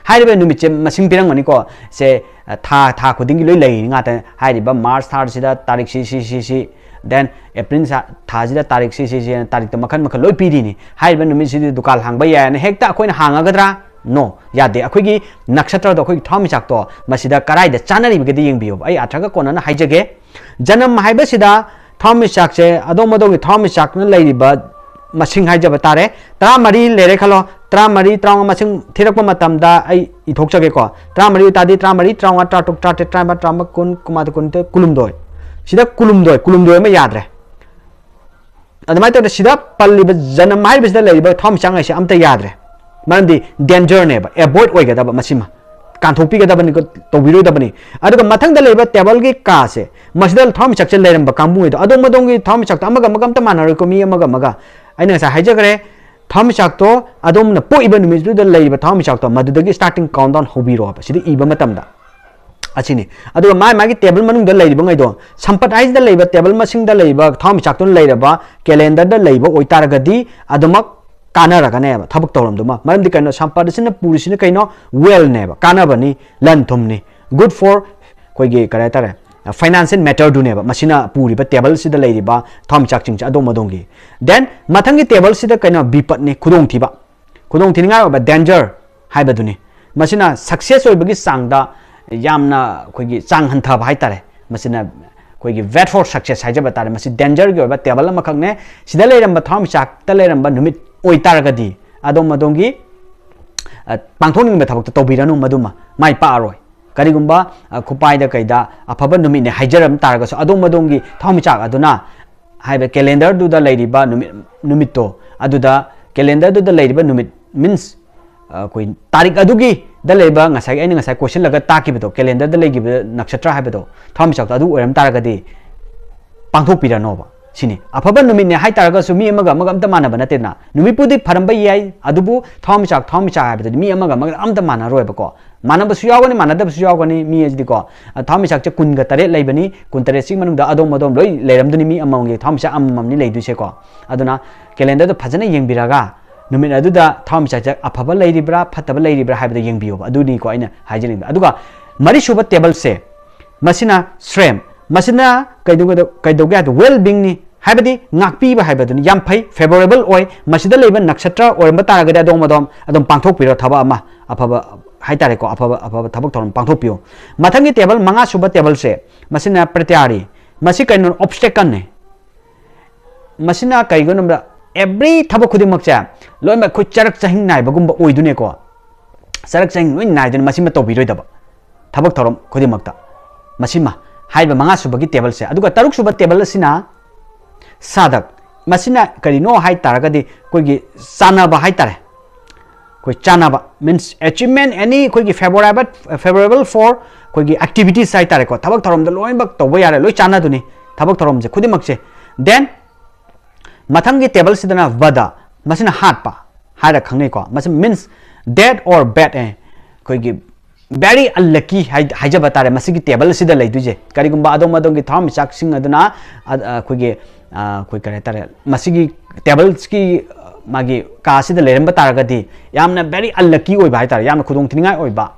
ꯍꯥꯏꯔꯤꯕ ꯅꯨꯃꯤꯠꯁꯦ ꯃꯁꯤꯡ ꯄꯤꯔꯝꯒꯅꯤꯀꯣ꯫ ꯁꯦ, ꯊꯥ, ꯊꯥ ꯈꯨꯗꯤꯡꯒꯤ ꯂꯣꯏ ꯂꯩꯔꯤ ꯉꯥꯛꯇꯅꯤ꯫ ꯍꯥꯏꯔꯤꯕ March ꯊꯥꯁꯤꯗ ꯇꯥꯔꯤꯛ ꯁꯤ, ꯁꯤ, ꯁꯤ, ꯁꯤ, then April ꯁꯥ-, ꯊꯥꯁꯤꯗ ꯇꯥꯔꯤꯛ ꯁꯤ, ꯁꯤ, ꯁꯤ ꯍꯥꯏꯅ ꯇꯥꯔꯤꯛꯇ ꯃꯈꯜ ꯃꯈꯜ ꯂꯣꯏ ꯄꯤꯔꯤꯅꯤ꯫ ꯍꯥꯏꯔꯤꯕ ꯅꯨꯃꯤꯠꯁꯤꯗꯤ ꯗꯨꯀꯥꯟ ꯍꯥꯡꯕ ꯌꯥꯏꯅ ꯍꯦꯛꯇ ꯑꯩꯈꯣꯏꯅ ꯍꯥꯡꯉꯒꯗ꯭ꯔꯥ? No, ꯌꯥꯗꯦ꯫ ꯑꯩꯈꯣꯏꯒꯤ ꯅꯛꯁꯇ꯭ꯔꯗꯣ, ꯑꯩꯈꯣꯏꯒꯤ ꯊꯋꯥꯟꯃꯤꯆꯥꯛꯇꯣ ꯃꯁꯤꯗ ꯀꯗꯥꯏꯗ ꯆꯥꯅꯔꯤꯕꯒꯦꯗꯤ ꯌꯦꯡꯕꯤꯌꯣꯕ꯫ ꯑꯩ ꯑꯥꯔꯊꯒ ꯀꯣꯟꯅꯅ ꯍꯥꯏꯖꯒꯦ꯫ ꯖꯅꯝ ꯍꯥꯏꯕꯁꯤꯗ ꯊꯋꯥꯟꯃꯤꯆꯥꯛꯁꯦ, ꯑꯗꯣꯝ ꯑꯗꯣꯝꯒꯤ ꯊꯋꯥꯟꯃꯤꯆꯥꯛꯅ ꯂꯩꯔꯤꯕ ꯃꯁꯤꯡ ꯍꯥꯏꯖꯕ ꯇꯥꯔꯦ, ꯇꯔꯥꯃꯔꯤ ꯂꯩꯔꯦ ꯈꯜꯂꯣ꯫ ꯇꯔꯥꯃꯔꯤ, ꯇꯔꯥꯃꯉꯥ ꯃꯁꯤꯡ ꯊꯤꯔꯛꯄ ꯃꯇꯝꯗ ꯑꯩ ꯏꯊꯣꯛꯆꯒꯦꯀꯣ꯫ ꯇꯔꯥꯃꯔꯤ ꯑꯣꯏꯇꯥꯔꯗꯤ ꯇꯔꯥꯃꯔꯤ, ꯇꯔꯥꯃꯉꯥ, ꯇꯔꯥꯇꯔꯨꯛ, ꯇꯔꯥꯇꯔꯦꯠ, ꯇꯔꯥꯅꯤꯄꯥꯜ, ꯇꯔꯥꯃꯥꯄꯜ, ꯀꯨꯟ, ꯀꯨꯟꯃꯥꯊꯣꯏ, ꯀꯨꯟꯅꯤꯊꯣꯏ, ꯀꯨꯟꯍꯨꯝꯗꯣꯏ꯫ ꯁꯤꯗ ꯀꯨꯟꯍꯨꯝꯗꯣꯏ, ꯀꯨꯟꯍꯨꯝꯗꯣꯏ ꯑꯃ ꯌꯥꯗ꯭ꯔꯦ꯫ ꯑꯗꯨꯃꯥꯏꯅ ꯇꯧꯗꯅ ꯁꯤꯗ ꯄꯜꯂꯤꯕ ꯖꯅꯝ ꯍꯥꯏꯔꯤꯕꯁꯤꯗ ꯂꯩꯔꯤꯕ ꯊꯋꯥꯟꯃꯤꯆꯥꯛꯉꯩꯁꯦ ꯑꯝꯇ ꯌꯥꯗ꯭ꯔꯦ꯫ ꯃꯔꯝꯗꯤ danger-ꯅꯦꯕ, avoid ꯑꯣꯏꯒꯗꯕ, ꯃꯁꯤꯃ ꯀꯥꯟꯊꯣꯛꯄꯤꯒꯗꯕꯅꯤ, ꯇꯧꯕꯤꯔꯣꯏꯗꯕꯅꯤ꯫ ꯑꯗꯨꯒ ꯃꯊꯪꯗ ꯂꯩꯔꯤꯕ table-ꯒꯤ ꯀꯥꯁꯦ, ꯃꯁꯤꯗ ꯊꯋꯥꯟꯃꯤꯆꯥꯛꯁꯦ ꯂꯩꯔꯝꯕ ꯀꯥꯡꯕꯨꯉꯩꯗꯣ, ꯑꯗꯣꯝ ꯑꯗꯣꯝꯒꯤ ꯊꯋꯥꯟꯃꯤꯆꯥꯛꯇꯣ ꯑꯃꯒ ꯑꯃꯒ ꯑꯝꯇ ꯃꯥꯟꯅꯔꯣꯏꯀꯣ, ꯃꯤ ꯑꯃꯒ ꯑꯃꯒ꯫ ꯑꯩꯅ ꯉꯁꯥꯏ ꯍꯥꯏꯖꯈ꯭ꯔꯦ, ꯊꯋꯥꯟꯃꯤꯆꯥꯛꯇꯣ ꯑꯗꯣꯝꯅ ꯄꯣꯛꯏꯕ ꯅꯨꯃꯤꯠꯇꯨꯗ ꯂꯩꯔꯤꯕ ꯊꯋꯥꯟꯃꯤꯆꯥꯛꯇꯣ ꯃꯗꯨꯗꯒꯤ starting countdown ꯍꯧꯕꯤꯔꯣ ꯍꯥꯏꯕ, ꯁꯤꯗ ꯏꯕ ꯃꯇꯝꯗ꯫ ꯑꯁꯤꯅꯤ꯫ ꯑꯗꯨꯒ ꯃꯥꯏ ꯃꯥꯒꯤ table ꯃꯅꯨꯡꯗ ꯂꯩꯔꯤꯕꯉꯩꯗꯣ, ꯁꯝꯄꯠ ꯍꯥꯏꯁꯤꯗ ꯂꯩꯕ table ꯃꯁꯤꯡꯗ ꯂꯩꯕ ꯊꯋꯥꯟꯃꯤꯆꯥꯛꯇꯨꯅ ꯂꯩꯔꯕ calendar-ꯗ ꯂꯩꯕ ꯑꯣꯏꯇꯥꯔꯒꯗꯤ ꯑꯗꯨꯃꯛ ꯀꯥꯟꯅꯔꯒꯅꯦꯕ ꯊꯕꯛ ꯊꯧꯔꯝꯗꯨꯃ꯫ ꯃꯔꯝꯗꯤ ꯀꯩꯅꯣ, ꯁꯝꯄꯠ ꯑꯁꯤꯅ ꯄꯨꯔꯤꯁꯤꯅ ꯀꯩꯅꯣ? Wealth-ꯅꯦꯕ, ꯀꯥꯟꯅꯕꯅꯤ, ꯂꯟ ꯊꯨꯝꯅꯤ, good for ꯑꯩꯈꯣꯏꯒꯤ ꯀꯔꯤ ꯍꯥꯏꯇꯥꯔꯦ, financial matter-ꯗꯨꯅꯦꯕ ꯃꯁꯤꯅ ꯄꯨꯔꯤꯕ table-ꯁꯤꯗ ꯂꯩꯔꯤꯕ ꯊꯋꯥꯟꯃꯤꯆꯥꯛꯁꯤꯡꯁꯦ ꯑꯗꯣꯝ ꯑꯗꯣꯝꯒꯤ꯫ Then ꯃꯊꯪꯒꯤ table-ꯁꯤꯗ ꯀꯩꯅꯣ? ꯕꯤꯄꯠꯅꯤ, ꯈꯨꯗꯣꯡꯊꯤꯕ꯫ ꯈꯨꯗꯣꯡꯊꯤꯅꯤꯡꯉꯥꯏ ꯑꯣꯏꯕ, danger ꯍꯥꯏꯕꯗꯨꯅꯤ꯫ ꯃꯁꯤꯅ success ꯑꯣꯏꯕꯒꯤ ꯆꯥꯡꯗ ꯌꯥꯝꯅ ꯑꯩꯈꯣꯏꯒꯤ ꯆꯥꯡ ꯍꯟꯊꯕ ꯍꯥꯏꯇꯥꯔꯦ꯫ ꯃꯁꯤꯅ ꯑꯩꯈꯣꯏꯒꯤ bad for success ꯍꯥꯏꯖꯕ ꯇꯥꯔꯦ꯫ ꯃꯁꯤ danger-ꯒꯤ ꯑꯣꯏꯕ table ꯑꯃꯈꯛꯅꯦ꯫ ꯁꯤꯗ ꯂꯩꯔꯝꯕ ꯊꯋꯥꯟꯃꯤꯆꯥꯛꯇ ꯂꯩꯔꯝꯕ ꯅꯨꯃꯤꯠ ꯑꯣꯏꯇꯥꯔꯒꯗꯤ ꯑꯗꯣꯝ ꯑꯗꯣꯝꯒꯤ, ꯑ, ꯄꯥꯡꯊꯣꯛꯅꯤꯡꯕ ꯊꯕꯛꯇꯣ ꯇꯧꯕꯤꯔꯅꯨ, ꯃꯗꯨꯃ ꯃꯥꯏ ꯄꯥꯛꯑꯔꯣꯏ꯫ ꯀꯔꯤꯒꯨꯝꯕ, ꯑ, ꯈꯨꯄꯥꯏꯗ ꯀꯩꯗ ꯑꯐꯕ ꯅꯨꯃꯤꯠꯅꯦ ꯍꯥꯏꯖꯔꯝ ꯇꯥꯔꯒꯁꯨ, ꯑꯗꯣꯝ ꯑꯗꯣꯝꯒꯤ ꯊꯋꯥꯟꯃꯤꯆꯥꯛ ꯑꯗꯨꯅ ꯍꯥꯏꯕ calendar-ꯗꯨꯗ ꯂꯩꯔꯤꯕ ꯅꯨꯃꯤꯠ, ꯅꯨꯃꯤꯠꯇꯣ, ꯑꯗꯨꯗ calendar-ꯗꯨꯗ ꯂꯩꯔꯤꯕ ꯅꯨꯃꯤꯠ means, ꯑ, ꯑꯩꯈꯣꯏ ꯇꯥꯔꯤꯛ ꯑꯗꯨꯒꯤꯗ ꯂꯩꯕ ꯉꯁꯥꯏꯒꯤ ꯑꯩꯅ ꯉꯁꯥꯏ ꯀꯣꯏꯁꯤꯜꯂꯒ ꯇꯥꯛꯈꯤꯕꯗꯣ, calendar-ꯗ ꯂꯩꯈꯤꯕ ꯅꯛꯁꯇ꯭ꯔ ꯍꯥꯏꯕꯗꯣ, ꯊꯋꯥꯟꯃꯤꯆꯥꯛꯇꯣ ꯑꯗꯨ ꯑꯣꯏꯔꯝ ꯇꯥꯔꯒꯗꯤ ꯄꯥꯡꯊꯣꯛꯄꯤꯔꯅꯣꯕ꯫ ꯁꯤꯅꯤ꯫ ꯑꯐꯕ ꯅꯨꯃꯤꯠꯅꯦ ꯍꯥꯏ ꯇꯥꯔꯒꯁꯨ ꯃꯤ ꯑꯃꯒ ꯑꯃꯒ ꯑꯝꯇ ꯃꯥꯟꯅꯕ ꯅꯠꯇꯦꯗꯅ꯫ ꯅꯨꯃꯤꯠꯄꯨꯗꯤ ꯐꯔꯝꯕ ꯌꯥꯏ, ꯑꯗꯨꯕꯨ ꯊꯋꯥꯟꯃꯤꯆꯥꯛ, ꯊꯋꯥꯟꯃꯤꯆꯥꯛ ꯍꯥꯏꯕꯗꯨꯗꯤ ꯃꯤ ꯑꯃꯒ ꯑꯃꯒ ꯑꯝꯇ ꯃꯥꯟꯅꯔꯣꯏꯕꯀꯣ꯫ ꯃꯥꯟꯅꯕꯁꯨ ꯌꯥꯎꯒꯅꯤ, ꯃꯥꯟꯅꯗꯕꯁꯨ ꯌꯥꯎꯒꯅꯤ꯫ ꯃꯤ ꯑꯁꯤꯗꯤꯀꯣ, ꯑ, ꯊꯋꯥꯟꯃꯤꯆꯥꯛꯁꯦ ꯀꯨꯟꯒ ꯇꯔꯦꯠ ꯂꯩꯕꯅꯤ, ꯀꯨꯟꯇꯔꯦꯠꯁꯤꯒꯤ ꯃꯅꯨꯡꯗ ꯑꯗꯣꯝ ꯑꯗꯣꯝ ꯂꯣꯏ ꯂꯩꯔꯝꯗꯣꯏꯅꯤ, ꯃꯤ ꯑꯃꯃꯝꯒꯤ ꯊꯋꯥꯟꯃꯤꯆꯥꯛ ꯑꯃꯃꯝꯅꯤ ꯂꯩꯗꯣꯏꯁꯦꯀꯣ꯫ ꯑꯗꯨꯅ calendar-ꯗꯣ ꯐꯖꯅ ꯌꯦꯡꯕꯤꯔꯒ ꯅꯨꯃꯤꯠ ꯑꯗꯨꯗ ꯊꯋꯥꯟꯃꯤꯆꯥꯛꯁꯦ ꯑꯐꯕ ꯂꯩꯔꯤꯕ꯭ꯔꯥ, ꯐꯠꯇꯕ ꯂꯩꯔꯤꯕ꯭ꯔꯥ ꯍꯥꯏꯕꯗꯣ ꯌꯦꯡꯕꯤꯌꯣꯕ꯫ ꯑꯗꯨꯅꯤꯀꯣ ꯑꯩꯅ ꯍꯥꯏꯖꯅꯤꯡꯕ꯫ ꯑꯗꯨꯒ ꯃꯔꯤꯁꯨꯕ table-ꯁꯦ, ꯃꯁꯤꯅ ꯁ꯭ꯔꯦꯝ, ꯃꯁꯤꯅ ꯀꯩꯗꯧꯒꯗ-, ꯀꯩꯗꯧꯒꯦ ꯍꯥꯏꯕꯗ well-being-ꯅꯤ, ꯍꯥꯏꯕꯗꯤ ꯉꯥꯛꯄꯤꯕ ꯍꯥꯏꯕꯗꯨꯅꯤ꯫ ꯌꯥꯝ ꯐꯩ, favorable ꯑꯣꯏ꯫ ꯃꯁꯤꯗ ꯂꯩꯕ ꯅꯛꯁꯇ꯭ꯔ ꯑꯣꯏꯔꯝꯕ ꯇꯥꯔꯒꯗꯤ ꯑꯗꯣꯝ ꯑꯗꯣꯝ ꯑꯗꯨꯝ ꯄꯥꯡꯊꯣꯛꯄꯤꯔꯣ ꯊꯕꯛ ꯑꯃ, ꯑꯐꯕ ꯍꯥꯏꯇꯥꯔꯦꯀꯣ, ꯑꯐꯕ, ꯑꯐꯕ ꯊꯕꯛ ꯊꯧꯔꯝ ꯄꯥꯡꯊꯣꯛꯄꯤꯌꯨ꯫ ꯃꯊꯪꯒꯤ table, ꯃꯉꯥꯁꯨꯕ table-ꯁꯦ, ꯃꯁꯤꯅ ꯄ꯭ꯔꯇ꯭ꯌꯥꯔꯤ, ꯃꯁꯤ ꯀꯩꯅꯣ? Obstacle-ꯅꯤ꯫ ꯃꯁꯤꯅ ꯀꯩꯒꯤꯅꯣ ꯍꯥꯏꯕꯗ ꯑꯦꯕ꯭ꯔꯤ ꯊꯕꯛ ꯈꯨꯗꯤꯡꯃꯛꯁꯦ ꯂꯣꯏꯅꯃꯛ ꯑꯩꯈꯣꯏ ꯆꯔꯛ ꯆꯍꯤꯡ ꯅꯥꯏꯕꯒꯨꯝꯕ ꯑꯣꯏꯗꯣꯏꯅꯦꯀꯣ꯫ ꯆꯔꯛ ꯆꯍꯤꯡ ꯂꯣꯏ ꯅꯥꯏꯗꯣꯏꯅꯦ, ꯃꯁꯤꯃ ꯇꯧꯕꯤꯔꯣꯏꯗꯕ꯫ ꯊꯕꯛ ꯊꯧꯔꯝ ꯈꯨꯗꯤꯡꯃꯛꯇ ꯃꯁꯤꯃ, ꯍꯥꯏꯔꯤꯕ ꯃꯉꯥ ꯁꯨꯕꯒꯤ ꯇꯦꯕꯜꯁꯦ꯫ ꯑꯗꯨꯒ ꯇꯔꯨꯛ ꯁꯨꯕ ꯇꯦꯕꯜ ꯑꯁꯤꯅ ꯁꯥꯗꯛ꯫ ꯃꯁꯤꯅ ꯀꯔꯤꯅꯣ ꯍꯥꯏ ꯇꯥꯔꯒꯗꯤ ꯑꯩꯈꯣꯏꯒꯤ ꯆꯥꯟꯅꯕ ꯍꯥꯏ ꯇꯥꯔꯦ꯫ ꯑꯩꯈꯣꯏ ꯆꯥꯟꯅꯕ means achievement, any ꯑꯩꯈꯣꯏꯒꯤ favorable, favorable for ꯑꯩꯈꯣꯏꯒꯤ activities ꯍꯥꯏ ꯇꯥꯔꯦꯀꯣ꯫ ꯊꯕꯛ ꯊꯧꯔꯝꯗ ꯂꯣꯏꯅꯃꯛ ꯇꯧꯕ ꯌꯥꯔꯦ, ꯂꯣꯏ ꯆꯥꯟꯅꯗꯨꯅꯤ ꯊꯕꯛ ꯊꯧꯔꯝꯁꯦ ꯈꯨꯗꯤꯡꯃꯛꯁꯦ꯫ Then ꯃꯊꯪꯒꯤ ꯇꯦꯕꯜꯁꯤꯗꯅ ꯕꯗ, ꯃꯁꯤꯅ ꯍꯥꯠꯄ ꯍꯥꯏꯔ ꯈꯪꯅꯩꯀꯣ꯫ ꯃꯁꯤ means dead or bad, ꯑꯦ, ꯑꯩꯈꯣꯏꯒꯤ very unlucky ꯍꯥꯏ-, ꯍꯥꯏꯖꯕ ꯇꯥꯔꯦ꯫ ꯃꯁꯤꯒꯤ ꯇꯦꯕꯜ ꯑꯁꯤꯗ ꯂꯩꯗꯣꯏꯁꯦ, ꯀꯔꯤꯒꯨꯝꯕ ꯑꯗꯣꯝ ꯑꯗꯣꯝꯒꯤ ꯊꯋꯥꯟꯃꯤꯆꯥꯛꯁꯤꯡ ꯑꯗꯨꯅ, ꯑ, ꯑ, ꯑꯩꯈꯣꯏꯒꯤ, ꯑ, ꯑꯩꯈꯣꯏ ꯀꯔꯤ ꯍꯥꯏꯇꯥꯔꯦ, ꯃꯁꯤꯒꯤ ꯇꯦꯕꯜꯁꯀꯤ, ꯑ, ꯃꯥꯒꯤ ꯀꯥ ꯑꯁꯤꯗ ꯂꯩꯔꯝꯕ ꯇꯥꯔꯒꯗꯤ ꯌꯥꯝꯅ very unlucky ꯑꯣꯏꯕ ꯍꯥꯏꯇꯥꯔꯦ, ꯌꯥꯝꯅ ꯈꯨꯗꯣꯡ ꯊꯤꯅꯤꯡꯉꯥꯏ ꯑꯣꯏꯕ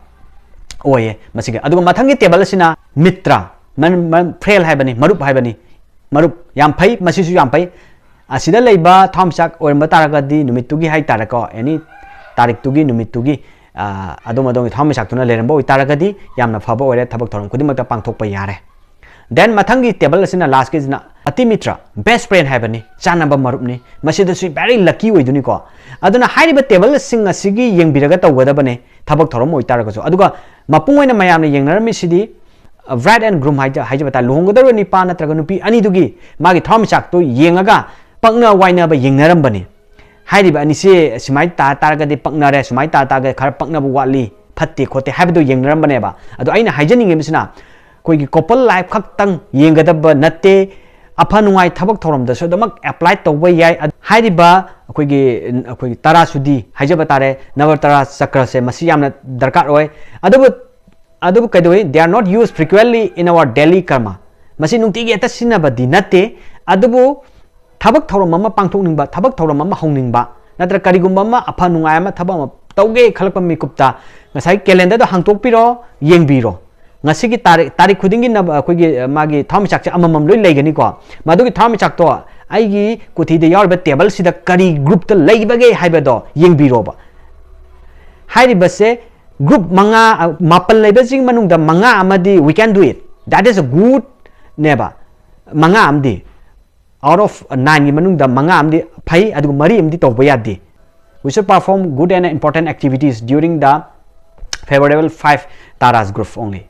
ꯑꯣꯏꯌꯦ ꯃꯁꯤꯒꯤ꯫ ꯑꯗꯨꯒ ꯃꯊꯪꯒꯤ ꯇꯦꯕꯜ ꯑꯁꯤꯅ ꯃꯤꯇ꯭ꯔ, ꯃ-, ꯃ-, friend ꯍꯥꯏꯕꯅꯤ, ꯃꯔꯨꯞ ꯍꯥꯏꯕꯅꯤ꯫ ꯃꯔꯨꯞ ꯌꯥꯝ ꯐꯩ, ꯃꯁꯤꯁꯨ ꯌꯥꯝ ꯐꯩ꯫ ꯑꯁꯤꯗ ꯂꯩꯕ ꯊꯋꯥꯟꯃꯤꯆꯥꯛ ꯑꯣꯏꯔꯝꯕ ꯇꯥꯔꯒꯗꯤ ꯅꯨꯃꯤꯠꯇꯨꯒꯤ ꯍꯥꯏ ꯇꯥꯔꯦꯀꯣ, any ꯇꯥꯔꯤꯛꯇꯨꯒꯤ, ꯅꯨꯃꯤꯠꯇꯨꯒꯤ, ꯑ, ꯑꯗꯣꯝ ꯑꯗꯣꯝꯒꯤ ꯊꯋꯥꯟꯃꯤꯆꯥꯛꯇꯨꯅ ꯂꯩꯔꯝꯕ ꯑꯣꯏꯇꯥꯔꯒꯗꯤ ꯌꯥꯝꯅ ꯐꯕ ꯑꯣꯏꯔꯦ, ꯊꯕꯛ ꯊꯧꯔꯝ ꯈꯨꯗꯤꯡꯃꯛꯇ ꯄꯥꯡꯊꯣꯛꯄ ꯌꯥꯔꯦ꯫ Then ꯃꯊꯪꯒꯤ ꯇꯦꯕꯜ ꯑꯁꯤꯅ, ꯂꯥꯁꯀꯤꯁꯤꯅ ꯑꯇꯤꯃꯤꯇ꯭ꯔ, best friend ꯍꯥꯏꯕꯅꯤ, ꯆꯥꯟꯅꯕ ꯃꯔꯨꯞꯅꯤ꯫ ꯃꯁꯤꯗꯁꯨ very lucky ꯑꯣꯏꯗꯣꯏꯅꯤꯀꯣ꯫ ꯑꯗꯨꯅ ꯍꯥꯏꯔꯤꯕ ꯇꯦꯕꯜꯁꯤꯡ ꯑꯁꯤꯒꯤ ꯌꯦꯡꯕꯤꯔꯒ ꯇꯧꯒꯗꯕꯅꯦ ꯊꯕꯛ ꯊꯧꯔꯝ ꯑꯣꯏꯇꯥꯔꯒꯁꯨ꯫ ꯑꯗꯨꯒ ꯃꯄꯨꯡ ꯑꯣꯏꯅ ꯃꯌꯥꯝꯅ ꯌꯦꯡꯅꯔꯝꯃꯤꯁꯤꯗꯤ, bride and groom ꯍꯥꯏꯖ-, ꯍꯥꯏꯖꯕ ꯇꯥꯔꯦ, ꯂꯨꯍꯣꯡꯒꯗꯧꯔꯤꯕ ꯅꯤꯄꯥ ꯅꯠꯇ꯭ꯔꯒ ꯅꯨꯄꯤ ꯑꯅꯤꯗꯨꯒꯤ ꯃꯥꯒꯤ ꯊꯋꯥꯟꯃꯤꯆꯥꯛꯇꯣ ꯌꯦꯡꯉꯒ ꯄꯛꯅ ꯋꯥꯏꯅꯕ ꯌꯦꯡꯅꯔꯝꯕꯅꯤ꯫ ꯍꯥꯏꯔꯤꯕ ꯑꯅꯤꯁꯦ ꯁꯨꯃꯥꯏꯅ ꯇꯥ ꯇꯥꯔꯒꯗꯤ ꯄꯛꯅꯔꯦ, ꯁꯨꯃꯥꯏꯅ ꯇꯥ ꯇꯥꯔꯒꯗꯤ ꯈꯔ ꯄꯛꯅꯕ ꯋꯥꯠꯂꯤ, ꯐꯠꯇꯦ ꯈꯣꯠꯇꯦ ꯍꯥꯏꯕꯗꯣ ꯌꯦꯡꯅꯔꯝꯕꯅꯦꯕ꯫ ꯑꯗꯣ ꯑꯩꯅ ꯍꯥꯏꯖꯅꯤꯡꯉꯤꯕꯁꯤꯅ, ꯑꯩꯈꯣꯏꯒꯤ couple life ꯈꯛꯇꯪ ꯌꯦꯡꯒꯗꯕ ꯅꯠꯇꯦ, ꯑꯐ ꯅꯨꯡꯉꯥꯏ ꯊꯕꯛ ꯊꯧꯔꯝꯗꯁꯨ ꯑꯗꯨꯃꯛ apply ꯇꯧꯕ ꯌꯥꯏ꯫ ꯑꯗ-, ꯍꯥꯏꯔꯤꯕ ꯑꯩꯈꯣꯏꯒꯤ, ꯑꯩꯈꯣꯏꯒꯤ ꯇꯔꯥ ꯁꯨꯗꯤ ꯍꯥꯏꯖꯕ ꯇꯥꯔꯦ, ꯅꯕꯔꯇꯔꯥ ꯆꯀ꯭ꯔꯁꯦ, ꯃꯁꯤ ꯌꯥꯝꯅ ꯗꯔꯀꯥꯔ ꯑꯣꯏ꯫ ꯑꯗꯨꯕꯨ, ꯑꯗꯨꯕꯨ ꯀꯩꯗꯧꯏ? They are not used frequently in our daily karma. ꯃꯁꯤ ꯅꯨꯡꯇꯤꯒꯤ ꯍꯦꯛꯇ ꯁꯤꯖꯤꯟꯅꯕꯗꯤ ꯅꯠꯇꯦ, ꯑꯗꯨꯕꯨ ꯊꯕꯛ ꯊꯧꯔꯝ ꯑꯃ ꯄꯥꯡꯊꯣꯛꯅꯤꯡꯕ, ꯊꯕꯛ ꯊꯧꯔꯝ ꯑꯃ ꯍꯧꯅꯤꯡꯕ, ꯅꯠꯇ꯭ꯔꯒ ꯀꯔꯤꯒꯨꯝꯕ ꯑꯃ ꯑꯐ ꯅꯨꯡꯉꯥꯏ ꯑꯃ, ꯊꯕꯛ ꯑꯃ ꯇꯧꯒꯦ ꯈꯜꯂꯛꯄ ꯃꯤꯀꯨꯞꯇ ꯉꯁꯥꯏ calendarꯗꯣ ꯍꯥꯡꯇꯣꯛꯄꯤꯔꯣ, ꯌꯦꯡꯕꯤꯔꯣ꯫ ꯉꯁꯤꯒꯤ ꯇꯥꯔꯤꯛ, ꯇꯥꯔꯤꯛ ꯈꯨꯗꯤꯡꯒꯤ ꯅꯕ-, ꯑꯩꯈꯣꯏꯒꯤ, ꯑ, ꯃꯥꯒꯤ ꯊꯋꯥꯟꯃꯤꯆꯥꯛꯁꯦ ꯑꯃꯃꯝ ꯂꯣꯏ ꯂꯩꯒꯅꯤꯀꯣ꯫ ꯃꯗꯨꯒꯤ ꯊꯋꯥꯟꯃꯤꯆꯥꯛꯇꯣ ꯑꯩꯒꯤ ꯀꯨꯊꯤꯗ ꯌꯥꯎꯔꯤꯕ ꯇꯦꯕꯜꯁꯤꯗ ꯀꯔꯤ groupꯇ ꯂꯩꯕꯒꯦ ꯍꯥꯏꯕꯗꯣ ꯌꯦꯡꯕꯤꯔꯣꯕ꯫ ꯍꯥꯏꯔꯤꯕꯁꯦ group ꯃꯉꯥ, ꯑ, ꯃꯥꯄꯜ ꯂꯩꯕꯁꯤꯒꯤ ꯃꯅꯨꯡꯗ ꯃꯉꯥ ꯑꯃꯗꯤ we can do it, that is a goodꯅꯦꯕ꯫ ꯃꯉꯥ ꯑꯃꯗꯤ out of nine ꯒꯤ ꯃꯅꯨꯡꯗ ꯃꯉꯥ ꯑꯃꯗꯤ ꯐꯩ, ꯑꯗꯨꯒ ꯃꯔꯤ ꯑꯃꯗꯤ ꯇꯧꯕ ꯌꯥꯗꯦ. We should perform good and important activities during the favorable five taras group only.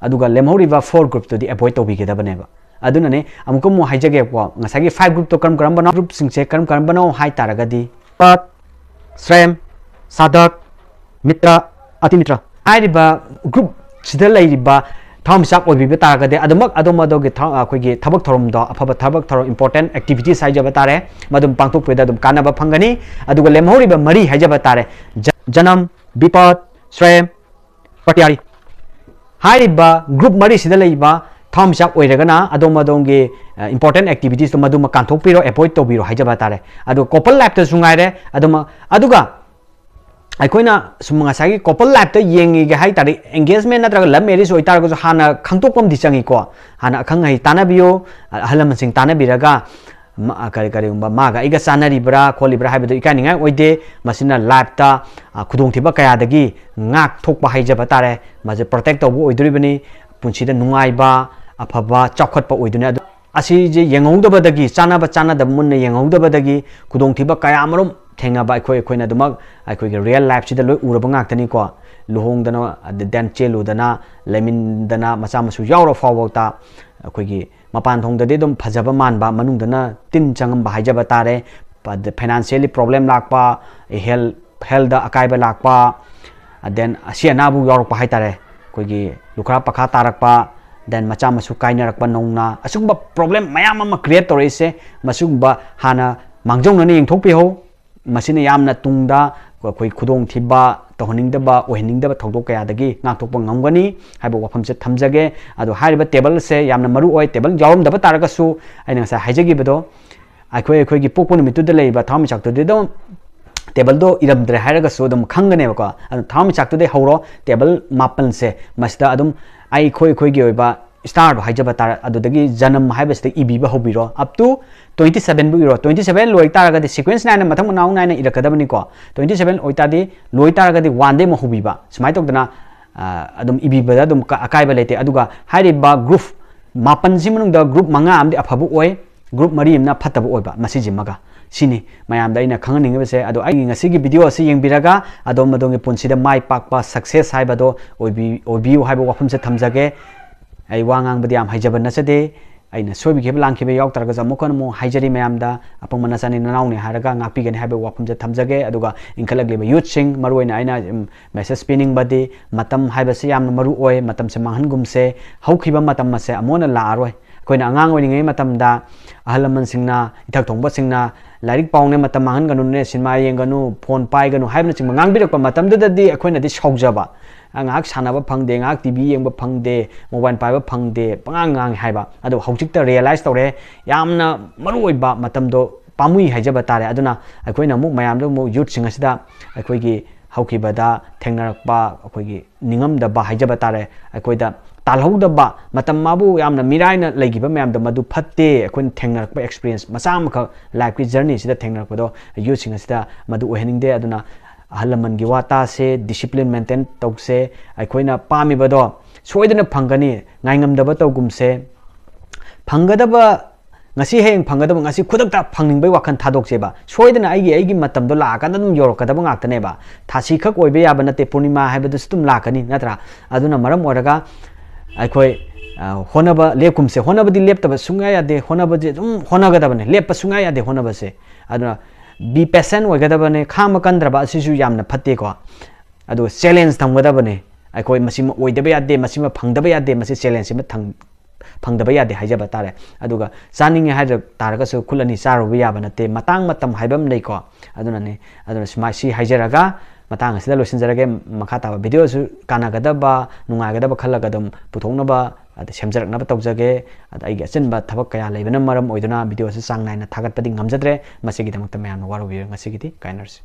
ꯑꯗꯨꯒ ꯂꯦꯝꯍꯧꯔꯤꯕ four group ꯇꯨꯗꯤ avoid ꯇꯧꯕꯤꯒꯗꯕꯅꯦꯕ. ꯑꯗꯨꯅꯅꯦ, ꯑꯃꯨꯛꯀ ꯑꯃꯨꯛ ꯍꯥꯏꯖꯒꯦꯀꯣ, ꯉꯁꯥꯏꯒꯤ five group ꯇꯣ ꯀꯔꯝ ꯀꯔꯝꯕꯅꯣ, group ꯁꯤꯡꯁꯦ ꯀꯔꯝ ꯀꯔꯝꯕꯅꯣ ꯍꯥꯏ ꯇꯥꯔꯒꯗꯤ, ꯄꯠ, ꯁ꯭ꯔꯦꯝ, ꯁꯥꯙꯛ, ꯃꯤꯇ꯭ꯔ, ꯑꯇꯤꯃꯤꯇ꯭ꯔ ꯍꯥꯏꯔꯤꯕ group ꯁꯤꯗ ꯂꯩꯔꯤꯕ ꯊꯋꯥꯟꯃꯤꯆꯥꯛ ꯑꯣꯏꯕꯤꯕ ꯇꯥꯔꯒꯗꯤ, ꯑꯗꯨꯃꯛ ꯑꯗꯣꯝ ꯑꯗꯣꯝꯒꯤ ꯊ-, ꯑꯩꯈꯣꯏꯒꯤ ꯊꯕꯛ ꯊꯧꯔꯝꯗꯣ, ꯑꯐꯕ ꯊꯕꯛ ꯊꯧꯔꯝ, important activities ꯍꯥꯏꯖꯕ ꯇꯥꯔꯦ, ꯃꯗꯨꯝ ꯄꯥꯡꯊꯣꯛꯄꯗ ꯑꯗꯨꯝ ꯀꯥꯟꯅꯕ ꯐꯪꯒꯅꯤ. ꯑꯗꯨꯒ ꯂꯦꯝꯍꯧꯔꯤꯕ ꯃꯔꯤ ꯍꯥꯏꯖꯕ ꯇꯥꯔꯦ, ꯖ-, ꯖꯅꯝ, ꯕꯤꯄꯠ, ꯁ꯭ꯔꯦꯝ, ꯄ꯭ꯔꯇꯤꯍꯥꯔꯤ ꯍꯥꯏꯔꯤꯕ group ꯃꯔꯤꯁꯤꯗ ꯂꯩꯕ ꯊꯋꯥꯟꯃꯤꯆꯥꯛ ꯑꯣꯏꯔꯒꯅ ꯑꯗꯣꯝ ꯑꯗꯣꯝꯒꯤ, ꯑ, important activities ꯇꯣ ꯃꯗꯨꯃ ꯀꯥꯟꯊꯣꯛꯄꯤꯔꯣ, avoid ꯇꯧꯕꯤꯔꯣ ꯍꯥꯏꯖꯕ ꯇꯥꯔꯦ. ꯑꯗꯣ couple life ꯇꯁꯨ ꯉꯥꯏꯔꯦ, ꯑꯗꯨꯃ, ꯑꯗꯨꯒ ꯑꯩꯈꯣꯏꯅ ꯁꯨꯝ ꯉꯁꯥꯏꯒꯤ couple life ꯇ ꯌꯦꯡꯉꯤꯒꯦ ꯍꯥꯏ ꯇꯥꯔꯗꯤ, engagement ꯅꯠꯇ꯭ꯔꯒ love marriage ꯑꯣꯏꯇꯥꯔꯒꯁꯨ ꯍꯥꯟꯅ ꯈꯪꯗꯣꯛꯄ ꯑꯃꯗꯤ ꯆꯪꯉꯤꯀꯣ. ꯍꯥꯟꯅ ꯑꯈꯪ ꯑꯍꯩ ꯇꯥꯟꯅꯕꯤꯌꯨ, ꯑꯍꯜ ꯂꯃꯟꯁꯤꯡ ꯇꯥꯟꯅꯕꯤꯔꯒ, ꯃ-, ꯀꯔꯤ, ꯀꯔꯤꯒꯨꯝꯕ ꯃꯥꯒ ꯑꯩꯒ ꯆꯥꯟꯅꯔꯤꯕ꯭ꯔꯥ ꯈꯣꯠꯂꯤꯕ꯭ꯔꯥ ꯍꯥꯏꯕꯗꯨ ꯏꯀꯥꯏꯅꯤꯡꯉꯥꯏ ꯑꯣꯏꯗꯦ. ꯃꯁꯤꯅ life ꯇ, ꯑ, ꯈꯨꯗꯣꯡꯊꯤꯕ ꯀꯌꯥꯗꯒꯤ ꯉꯥꯛꯊꯣꯛꯄ ꯍꯥꯏꯖꯕ ꯇꯥꯔꯦ, ꯃꯁꯤ protect ꯇꯧꯕ ꯑꯣꯏꯗꯣꯔꯤꯕꯅꯤ. ꯄꯨꯟꯁꯤꯗ ꯅꯨꯡꯉꯥꯏꯕ, ꯑꯐꯕ, ꯆꯥꯎꯈꯠꯄ ꯑꯣꯏꯗꯣꯏꯅꯤ꯫ ꯑꯗꯨ ꯑꯁꯤꯁꯦ ꯌꯦꯡꯍꯧꯗꯕꯗꯒꯤ, ꯆꯥꯟꯅꯕ ꯆꯥꯟꯅꯗꯕ ꯃꯨꯟꯅ ꯌꯦꯡꯍꯧꯗꯕꯗꯒꯤ ꯈꯨꯗꯣꯡꯊꯤꯕ ꯀꯌꯥ ꯑꯃꯔꯣꯝ ꯊꯦꯡꯅꯕ ꯑꯩꯈꯣꯏ, ꯑꯩꯈꯣꯏꯅ ꯑꯗꯨꯃꯛ ꯑꯩꯈꯣꯏꯒꯤ real life ꯁꯤꯗ ꯂꯣꯏ ꯎꯔꯕ ꯉꯥꯛꯇꯅꯤꯀꯣ. ꯂꯨꯍꯣꯡꯗꯅ, ꯑꯗ-, then ꯆꯦꯜꯂꯨꯗꯅ, ꯂꯩꯃꯤꯟꯗꯅ, ꯃꯆꯥ ꯃꯁꯨ ꯌꯥꯎꯔ ꯐꯥꯎꯕꯗ ꯑꯩꯈꯣꯏꯒꯤ ꯃꯄꯥꯟ ꯊꯣꯡꯗꯗꯤ ꯑꯗꯨꯝ ꯐꯖꯕ ꯃꯥꯟꯕ, ꯃꯅꯨꯡꯗꯅ ꯇꯤꯟ ꯆꯪꯉꯝꯕ ꯍꯥꯏꯖꯕ ꯇꯥꯔꯦ꯫ ꯑꯗ financially problem ꯂꯥꯛꯄ, health, health ꯗ ꯑꯀꯥꯏꯕ ꯂꯥꯛꯄ, then ꯑꯁꯤ ꯑꯅꯥꯕꯨ ꯌꯥꯎꯔꯛꯄ ꯍꯥꯏꯇꯥꯔꯦ꯫ ꯑꯩꯈꯣꯏꯒꯤ ꯂꯨꯈ꯭ꯔꯥ ꯄꯈꯥ ꯇꯥꯔꯛꯄ, then ꯃꯆꯥ ꯃꯁꯨ ꯀꯥꯏꯅꯔꯛꯄ ꯅꯧꯅ, ꯑꯁꯤꯒꯨꯝꯕ problem ꯃꯌꯥꯝ ꯑꯃ create ꯇꯧꯔꯛꯏꯁꯦ, ꯃꯁꯤꯒꯨꯝꯕ ꯍꯥꯟꯅ ꯃꯥꯡꯖꯧꯅꯅ ꯌꯦꯡꯊꯣꯛꯄꯤꯍꯧ꯫ ꯃꯁꯤꯅ ꯌꯥꯝꯅ ꯇꯨꯡꯗ ꯑꯩꯈꯣꯏ ꯈꯨꯗꯣꯡꯊꯤꯕ, ꯇꯧꯍꯟꯅꯤꯡꯗꯕ, ꯑꯣꯏꯍꯟꯅꯤꯡꯗꯕ ꯊꯧꯗꯣꯛ ꯀꯌꯥꯗꯒꯤ ꯉꯥꯛꯊꯣꯛꯄ ꯉꯝꯒꯅꯤ ꯍꯥꯏꯕ ꯋꯥꯐꯝꯁꯦ ꯊꯝꯖꯒꯦ꯫ ꯑꯗꯣ ꯍꯥꯏꯔꯤꯕ table ꯁꯦ ꯌꯥꯝꯅ ꯃꯔꯨ ꯑꯣꯏ꯫ Table ꯌꯥꯎꯔꯝꯗꯕ ꯇꯥꯔꯒꯁꯨ ꯑꯩꯅ ꯉꯁꯥꯏ ꯍꯥꯏꯖꯈꯤꯕꯗꯣ, ꯑꯩꯈꯣꯏ, ꯑꯩꯈꯣꯏꯒꯤ ꯄꯣꯛꯄ ꯅꯨꯃꯤꯠꯇꯨꯗ ꯂꯩꯔꯤꯕ ꯊꯋꯥꯟꯃꯤꯆꯥꯛꯇꯨꯗꯤ ꯑꯗꯨꯝ table ꯗꯣ ꯏꯔꯝꯗ꯭ꯔꯦ ꯍꯥꯏꯔꯒꯁꯨ ꯑꯗꯨꯝ ꯈꯪꯒꯅꯦꯕꯀꯣ꯫ ꯑꯗꯣ ꯊꯋꯥꯟꯃꯤꯆꯥꯛꯇꯨꯗꯩ ꯍꯧꯔꯣ, table ꯃꯥꯄꯜꯁꯦ, ꯃꯁꯤꯗ ꯑꯗꯨꯝ ꯑꯩꯈꯣꯏ, ꯑꯩꯈꯣꯏꯒꯤ ꯑꯣꯏꯕ star ꯗꯣ ꯍꯥꯏꯖꯕ ꯇꯥꯔꯦ, ꯑꯗꯨꯗꯒꯤ ꯖꯅꯝ ꯍꯥꯏꯕꯁꯤꯗ ꯏꯕꯤꯕ ꯍꯧꯕꯤꯔꯣ, up to twenty seven ꯕꯨ ꯏꯔꯣ꯫ Twenty seven ꯂꯣꯏ ꯇꯥꯔꯒꯗꯤ sequence ꯅꯥꯏꯅ ꯃꯊꯪ ꯃꯅꯥꯎ ꯅꯥꯏꯅ ꯏꯔꯛꯀꯗꯕꯅꯤꯀꯣ꯫ Twenty seven ꯑꯣꯏꯇꯥꯔꯗꯤ, ꯂꯣꯏ ꯇꯥꯔꯒꯗꯤ one ꯗꯩ ꯑꯃꯨꯛ ꯍꯧꯕꯤꯕ, ꯁꯨꯃꯥꯏꯅ ꯇꯧꯗꯅ, ꯑ, ꯑꯗꯨꯝ ꯏꯕꯤꯕꯗ ꯑꯗꯨꯝ ꯀ-, ꯑꯀꯥꯏꯕ ꯂꯩꯇꯦ꯫ ꯑꯗꯨꯒ ꯍꯥꯏꯔꯤꯕ group ꯃꯥꯄꯟꯁꯤ ꯃꯅꯨꯡꯗ group ꯃꯉꯥ ꯑꯃꯗꯤ ꯑꯐꯕ ꯑꯣꯏ꯫ ꯒ꯭ꯔꯨꯞ ꯃꯔꯤ ꯑꯃꯅ ꯐꯠꯇꯕ ꯑꯣꯏꯕ, ꯃꯁꯤꯁꯤꯃꯒ꯫ ꯁꯤꯅꯤ ꯃꯌꯥꯝꯗ ꯑꯩꯅ ꯈꯪꯍꯟꯅꯤꯡꯉꯤꯕꯁꯦ꯫ ꯑꯗꯣ ꯑꯩꯒꯤ ꯉꯁꯤꯒꯤ ꯚꯤꯗꯤꯑꯣ ꯑꯁꯤ ꯌꯦꯡꯕꯤꯔꯒ ꯑꯗꯣꯝ ꯑꯗꯣꯝꯒꯤ ꯄꯨꯟꯁꯤꯗ ꯃꯥꯏ ꯄꯥꯛꯄ, ꯁꯛꯁꯦꯁ ꯍꯥꯏꯕꯗꯣ ꯑꯣꯏꯕꯤ-, ꯑꯣꯏꯕꯤꯌꯨ ꯍꯥꯏꯕ ꯋꯥꯐꯝꯁꯦ ꯊꯝꯖꯒꯦ꯫ ꯑꯩ ꯋꯥ ꯉꯥꯡꯕꯗꯤ ꯌꯥꯝ ꯍꯩꯖꯕ ꯅꯠꯆꯗꯦ꯫ ꯑꯩꯅ ꯁꯣꯏꯕꯤꯈꯤꯕ ꯂꯥꯟꯈꯤꯕ ꯌꯥꯎ ꯇꯥꯔꯒꯁꯨ ꯑꯃꯨꯛ ꯍꯟꯅ ꯑꯃꯨꯛ ꯍꯥꯏꯖꯔꯤ ꯃꯌꯥꯝꯗ, ꯑꯄꯪꯕ ꯅꯆꯥꯅꯤ ꯅꯅꯥꯎꯅꯤ ꯍꯥꯏꯔꯒ ꯉꯥꯛꯄꯤꯒꯅꯤ ꯍꯥꯏꯕ ꯋꯥꯐꯝꯁꯦ ꯊꯝꯖꯒꯦ꯫ ꯑꯗꯨꯒ ꯏꯟꯈꯠꯂꯛꯂꯤꯕ ꯌꯨꯠꯁꯤꯡ, ꯃꯔꯨꯑꯣꯏꯅ ꯑꯩꯅ, ꯎꯝ, ꯃꯦꯁꯦꯖ ꯄꯤꯅꯤꯡꯕꯗꯤ, ꯃꯇꯝ ꯍꯥꯏꯕꯁꯤ ꯌꯥꯝꯅ ꯃꯔꯨ ꯑꯣꯏ꯫ ꯃꯇꯝꯁꯦ ꯃꯥꯡꯍꯟꯒꯨꯝꯁꯦ꯫ ꯍꯧꯈꯤꯕ ꯃꯇꯝ ꯑꯁꯦ ꯑꯃꯨꯛ ꯍꯟꯅ ꯂꯥꯛꯑꯔꯣꯏ꯫ ꯑꯩꯈꯣꯏꯅ ꯑꯉꯥꯡ ꯑꯣꯏꯔꯤꯉꯩ ꯃꯇꯝꯗ ꯑꯍꯜ ꯂꯃꯟꯁꯤꯡꯅ, ꯏꯊꯛ ꯊꯣꯡꯕꯁꯤꯡꯅ "ꯂꯥꯏꯔꯤꯛ ꯄꯥꯎꯅꯦ, ꯃꯇꯝ ꯃꯥꯡꯍꯟꯒꯅꯨꯅꯦ, ꯁꯤꯅꯦꯃꯥ ꯌꯦꯡꯒꯅꯨ, ꯐꯣꯟ ꯄꯥꯏꯒꯅꯨ" ꯍꯥꯏꯕꯅꯆꯤꯡꯕ ꯉꯥꯡꯕꯤꯔꯛꯄ ꯃꯇꯝꯗꯨꯗꯗꯤ ꯑꯩꯈꯣꯏꯅꯗꯤ ꯁꯥꯎꯖꯕ, "ꯉꯥꯏꯍꯥꯛ ꯁꯥꯟꯅꯕ ꯐꯪꯗꯦ, ꯉꯥꯏꯍꯥꯛ ꯇꯤ ꯚꯤ ꯌꯦꯡꯕ ꯐꯪꯗꯦ, ꯃꯣꯕꯥꯏꯜ ꯄꯥꯏꯕ ꯐꯪꯗꯦ", ꯄꯉꯥꯡ ꯉꯥꯡꯉꯤ ꯍꯥꯏꯕ꯫ ꯑꯗꯣ ꯍꯧꯖꯤꯛꯇ ꯔꯤꯌꯦꯂꯥꯏꯁ ꯇꯧꯔꯦ, ꯌꯥꯝꯅ ꯃꯔꯨ ꯑꯣꯏꯕ ꯃꯇꯝꯗꯣ ꯄꯥꯝꯃꯨꯏ ꯍꯥꯏꯖꯕ ꯇꯥꯔꯦ꯫ ꯑꯗꯨꯅ ꯑꯩꯈꯣꯏꯅ ꯑꯃꯨꯛ ꯃꯌꯥꯝꯗ ꯑꯃꯨꯛ ꯌꯨꯠꯁꯤꯡ ꯑꯁꯤꯗ ꯑꯩꯈꯣꯏꯒꯤ ꯍꯧꯈꯤꯕꯗ ꯊꯦꯡꯅꯔꯛꯄ ꯑꯩꯈꯣꯏꯒꯤ ꯅꯤꯡꯉꯝꯗꯕ ꯍꯥꯏꯖꯕ ꯇꯥꯔꯦ, ꯑꯩꯈꯣꯏꯗ ꯇꯥꯜꯍꯧꯗꯕ ꯃꯇꯝ, ꯃꯥꯕꯨ ꯌꯥꯝꯅ ꯃꯤꯔꯥꯏꯅ ꯂꯩꯈꯤꯕ ꯃꯌꯥꯝꯗꯣ ꯃꯗꯨ ꯐꯠꯇꯦ꯫ ꯑꯩꯈꯣꯏꯅ ꯊꯦꯡꯅꯔꯛꯄ ꯑꯦꯛꯁꯄꯤꯔꯤꯌꯦꯟꯁ ꯃꯆꯥ ꯑꯃꯈꯛ ꯂꯥꯏꯐꯀꯤ ꯖꯔꯅꯤꯁꯤꯗ ꯊꯦꯡꯅꯔꯛꯄꯗꯣ ꯌꯨꯠꯁꯤꯡ ꯑꯁꯤꯗ ꯃꯗꯨ ꯑꯣꯏꯍꯟꯅꯤꯡꯗꯦ꯫ ꯑꯗꯨꯅ ꯑꯍꯜ ꯂꯃꯟꯒꯤ ꯋꯥ ꯇꯥꯁꯦ, ꯗꯤꯁꯤꯄ꯭ꯂꯤꯟ ꯃꯦꯟꯇꯦꯟ ꯇꯧꯁꯦ꯫ ꯑꯩꯈꯣꯏꯅ ꯄꯥꯝꯃꯤꯕꯗꯣ ꯁꯣꯏꯗꯅ ꯐꯪꯒꯅꯤ, ꯉꯥꯏꯉꯝꯗꯕ ꯇꯧꯒꯨꯝꯁꯦ꯫ ꯐꯪꯒꯗꯕ, ꯉꯁꯤ ꯍꯌꯦꯡ ꯐꯪꯒꯗꯕ, ꯉꯁꯤ ꯈꯨꯗꯛꯇ ꯐꯪꯅꯤꯡꯕꯒꯤ ꯋꯥꯈꯜ ꯊꯥꯗꯣꯛꯁꯦꯕ꯫ ꯁꯣꯏꯗꯅ ꯑꯩꯒꯤ, ꯑꯩꯒꯤ ꯃꯇꯝꯗꯣ ꯂꯥꯛꯑꯀꯥꯟꯗ ꯑꯗꯨꯝ ꯌꯧꯔꯛꯀꯗꯕ ꯉꯥꯛꯇꯅꯦꯕ꯫ ꯊꯥꯁꯤ ꯈꯛ ꯑꯣꯏꯕ ꯌꯥꯕ ꯅꯠꯇꯦ, ꯄꯨꯔꯅꯤꯃꯥ ꯍꯥꯏꯕꯗꯨꯁꯨ ꯑꯗꯨꯝ ꯂꯥꯛꯀꯅꯤ, ꯅꯠꯇ꯭ꯔꯥ? ꯑꯗꯨꯅ ꯃꯔꯝ ꯑꯣꯏꯔꯒ ꯑꯩꯈꯣꯏ, ꯑ, ꯍꯣꯠꯅꯕ ꯂꯦꯞꯀꯨꯝꯁꯦ꯫ ꯍꯣꯠꯅꯕꯗꯤ ꯂꯦꯞꯇꯕ ꯁꯨꯡꯌꯥ ꯌꯥꯗꯦ꯫ ꯍꯣꯠꯅꯕꯁꯦ ꯑꯗꯨꯝ ꯍꯣꯠꯅꯒꯗꯕꯅꯦ, ꯂꯦꯞꯄ ꯁꯨꯡꯌꯥ ꯌꯥꯗꯦ ꯍꯣꯠꯅꯕꯁꯦ꯫ ꯑꯗꯨꯅ be patient ꯑꯣꯏꯒꯗꯕꯅꯦ, ꯈꯥꯡꯕ ꯀꯟꯗ꯭ꯔꯕ ꯑꯁꯤꯁꯨ ꯌꯥꯝꯅ ꯐꯠꯇꯦꯀꯣ꯫ ꯑꯗꯨꯒ ꯆꯦꯂꯦꯟꯖ ꯊꯝꯒꯗꯕꯅꯦ꯫ ꯑꯩꯈꯣꯏ ꯃꯁꯤꯃ ꯑꯣꯏꯗꯕ ꯌꯥꯗꯦ, ꯃꯁꯤꯃ ꯐꯪꯗꯕ ꯌꯥꯗꯦ, ꯃꯁꯤ ꯆꯦꯂꯦꯟꯖꯁꯤꯃ ꯊꯝ-, ꯐꯪꯗꯕ ꯌꯥꯗꯦ ꯍꯥꯏꯖꯕ ꯇꯥꯔꯦ꯫ ꯑꯗꯨꯒ ꯆꯥꯅꯤꯡꯉꯦ ꯍꯥꯏꯖ ꯇꯥꯔꯒꯁꯨ ꯈꯨꯠ ꯑꯅꯤ ꯆꯥꯔꯨꯕ ꯌꯥꯕ ꯅꯠꯇꯦ, ꯃꯇꯥꯡ ꯃꯇꯝ ꯍꯥꯏꯕ ꯑꯃ ꯂꯩꯀꯣ꯫ ꯑꯗꯨꯅꯅꯦ, ꯑꯗꯨꯅ ꯁꯨꯃꯥꯏ-, ꯁꯤ ꯍꯥꯏꯖꯔꯒ ꯃꯇꯥꯡ ꯑꯁꯤꯗ ꯂꯣꯏꯁꯤꯟꯖꯔꯒꯦ꯫ ꯃꯈꯥ ꯇꯥꯕ ꯚꯤꯗꯤꯑꯣꯁꯨ ꯀꯥꯟꯅꯒꯗꯕ, ꯅꯨꯡꯉꯥꯏꯒꯗꯕ ꯈꯜꯂꯒ ꯑꯗꯨꯝ ꯄꯨꯊꯣꯛꯅꯕ, ꯑꯗ, ꯁꯦꯝꯖꯔꯛꯅꯕ ꯇꯧꯖꯒꯦ꯫ ꯑꯗ, ꯑꯩꯒꯤ ꯑꯆꯤꯟꯕ ꯊꯕꯛ ꯀꯌꯥ ꯂꯩꯕꯅ ꯃꯔꯝ ꯑꯣꯏꯗꯨꯅ ꯚꯤꯗꯤꯑꯣꯁꯤ ꯆꯥꯡ ꯅꯥꯏꯅ ꯊꯥꯒꯠꯄꯗꯤ ꯉꯝꯖꯗ꯭ꯔꯦ꯫ ꯃꯁꯤꯒꯤꯗꯃꯛꯇ ꯃꯌꯥꯝꯅ ꯋꯥꯔꯧꯕꯤꯔꯣꯏ꯫ ꯉꯁꯤꯒꯤꯗꯤ ꯀꯥꯏꯅꯔꯁꯤ꯫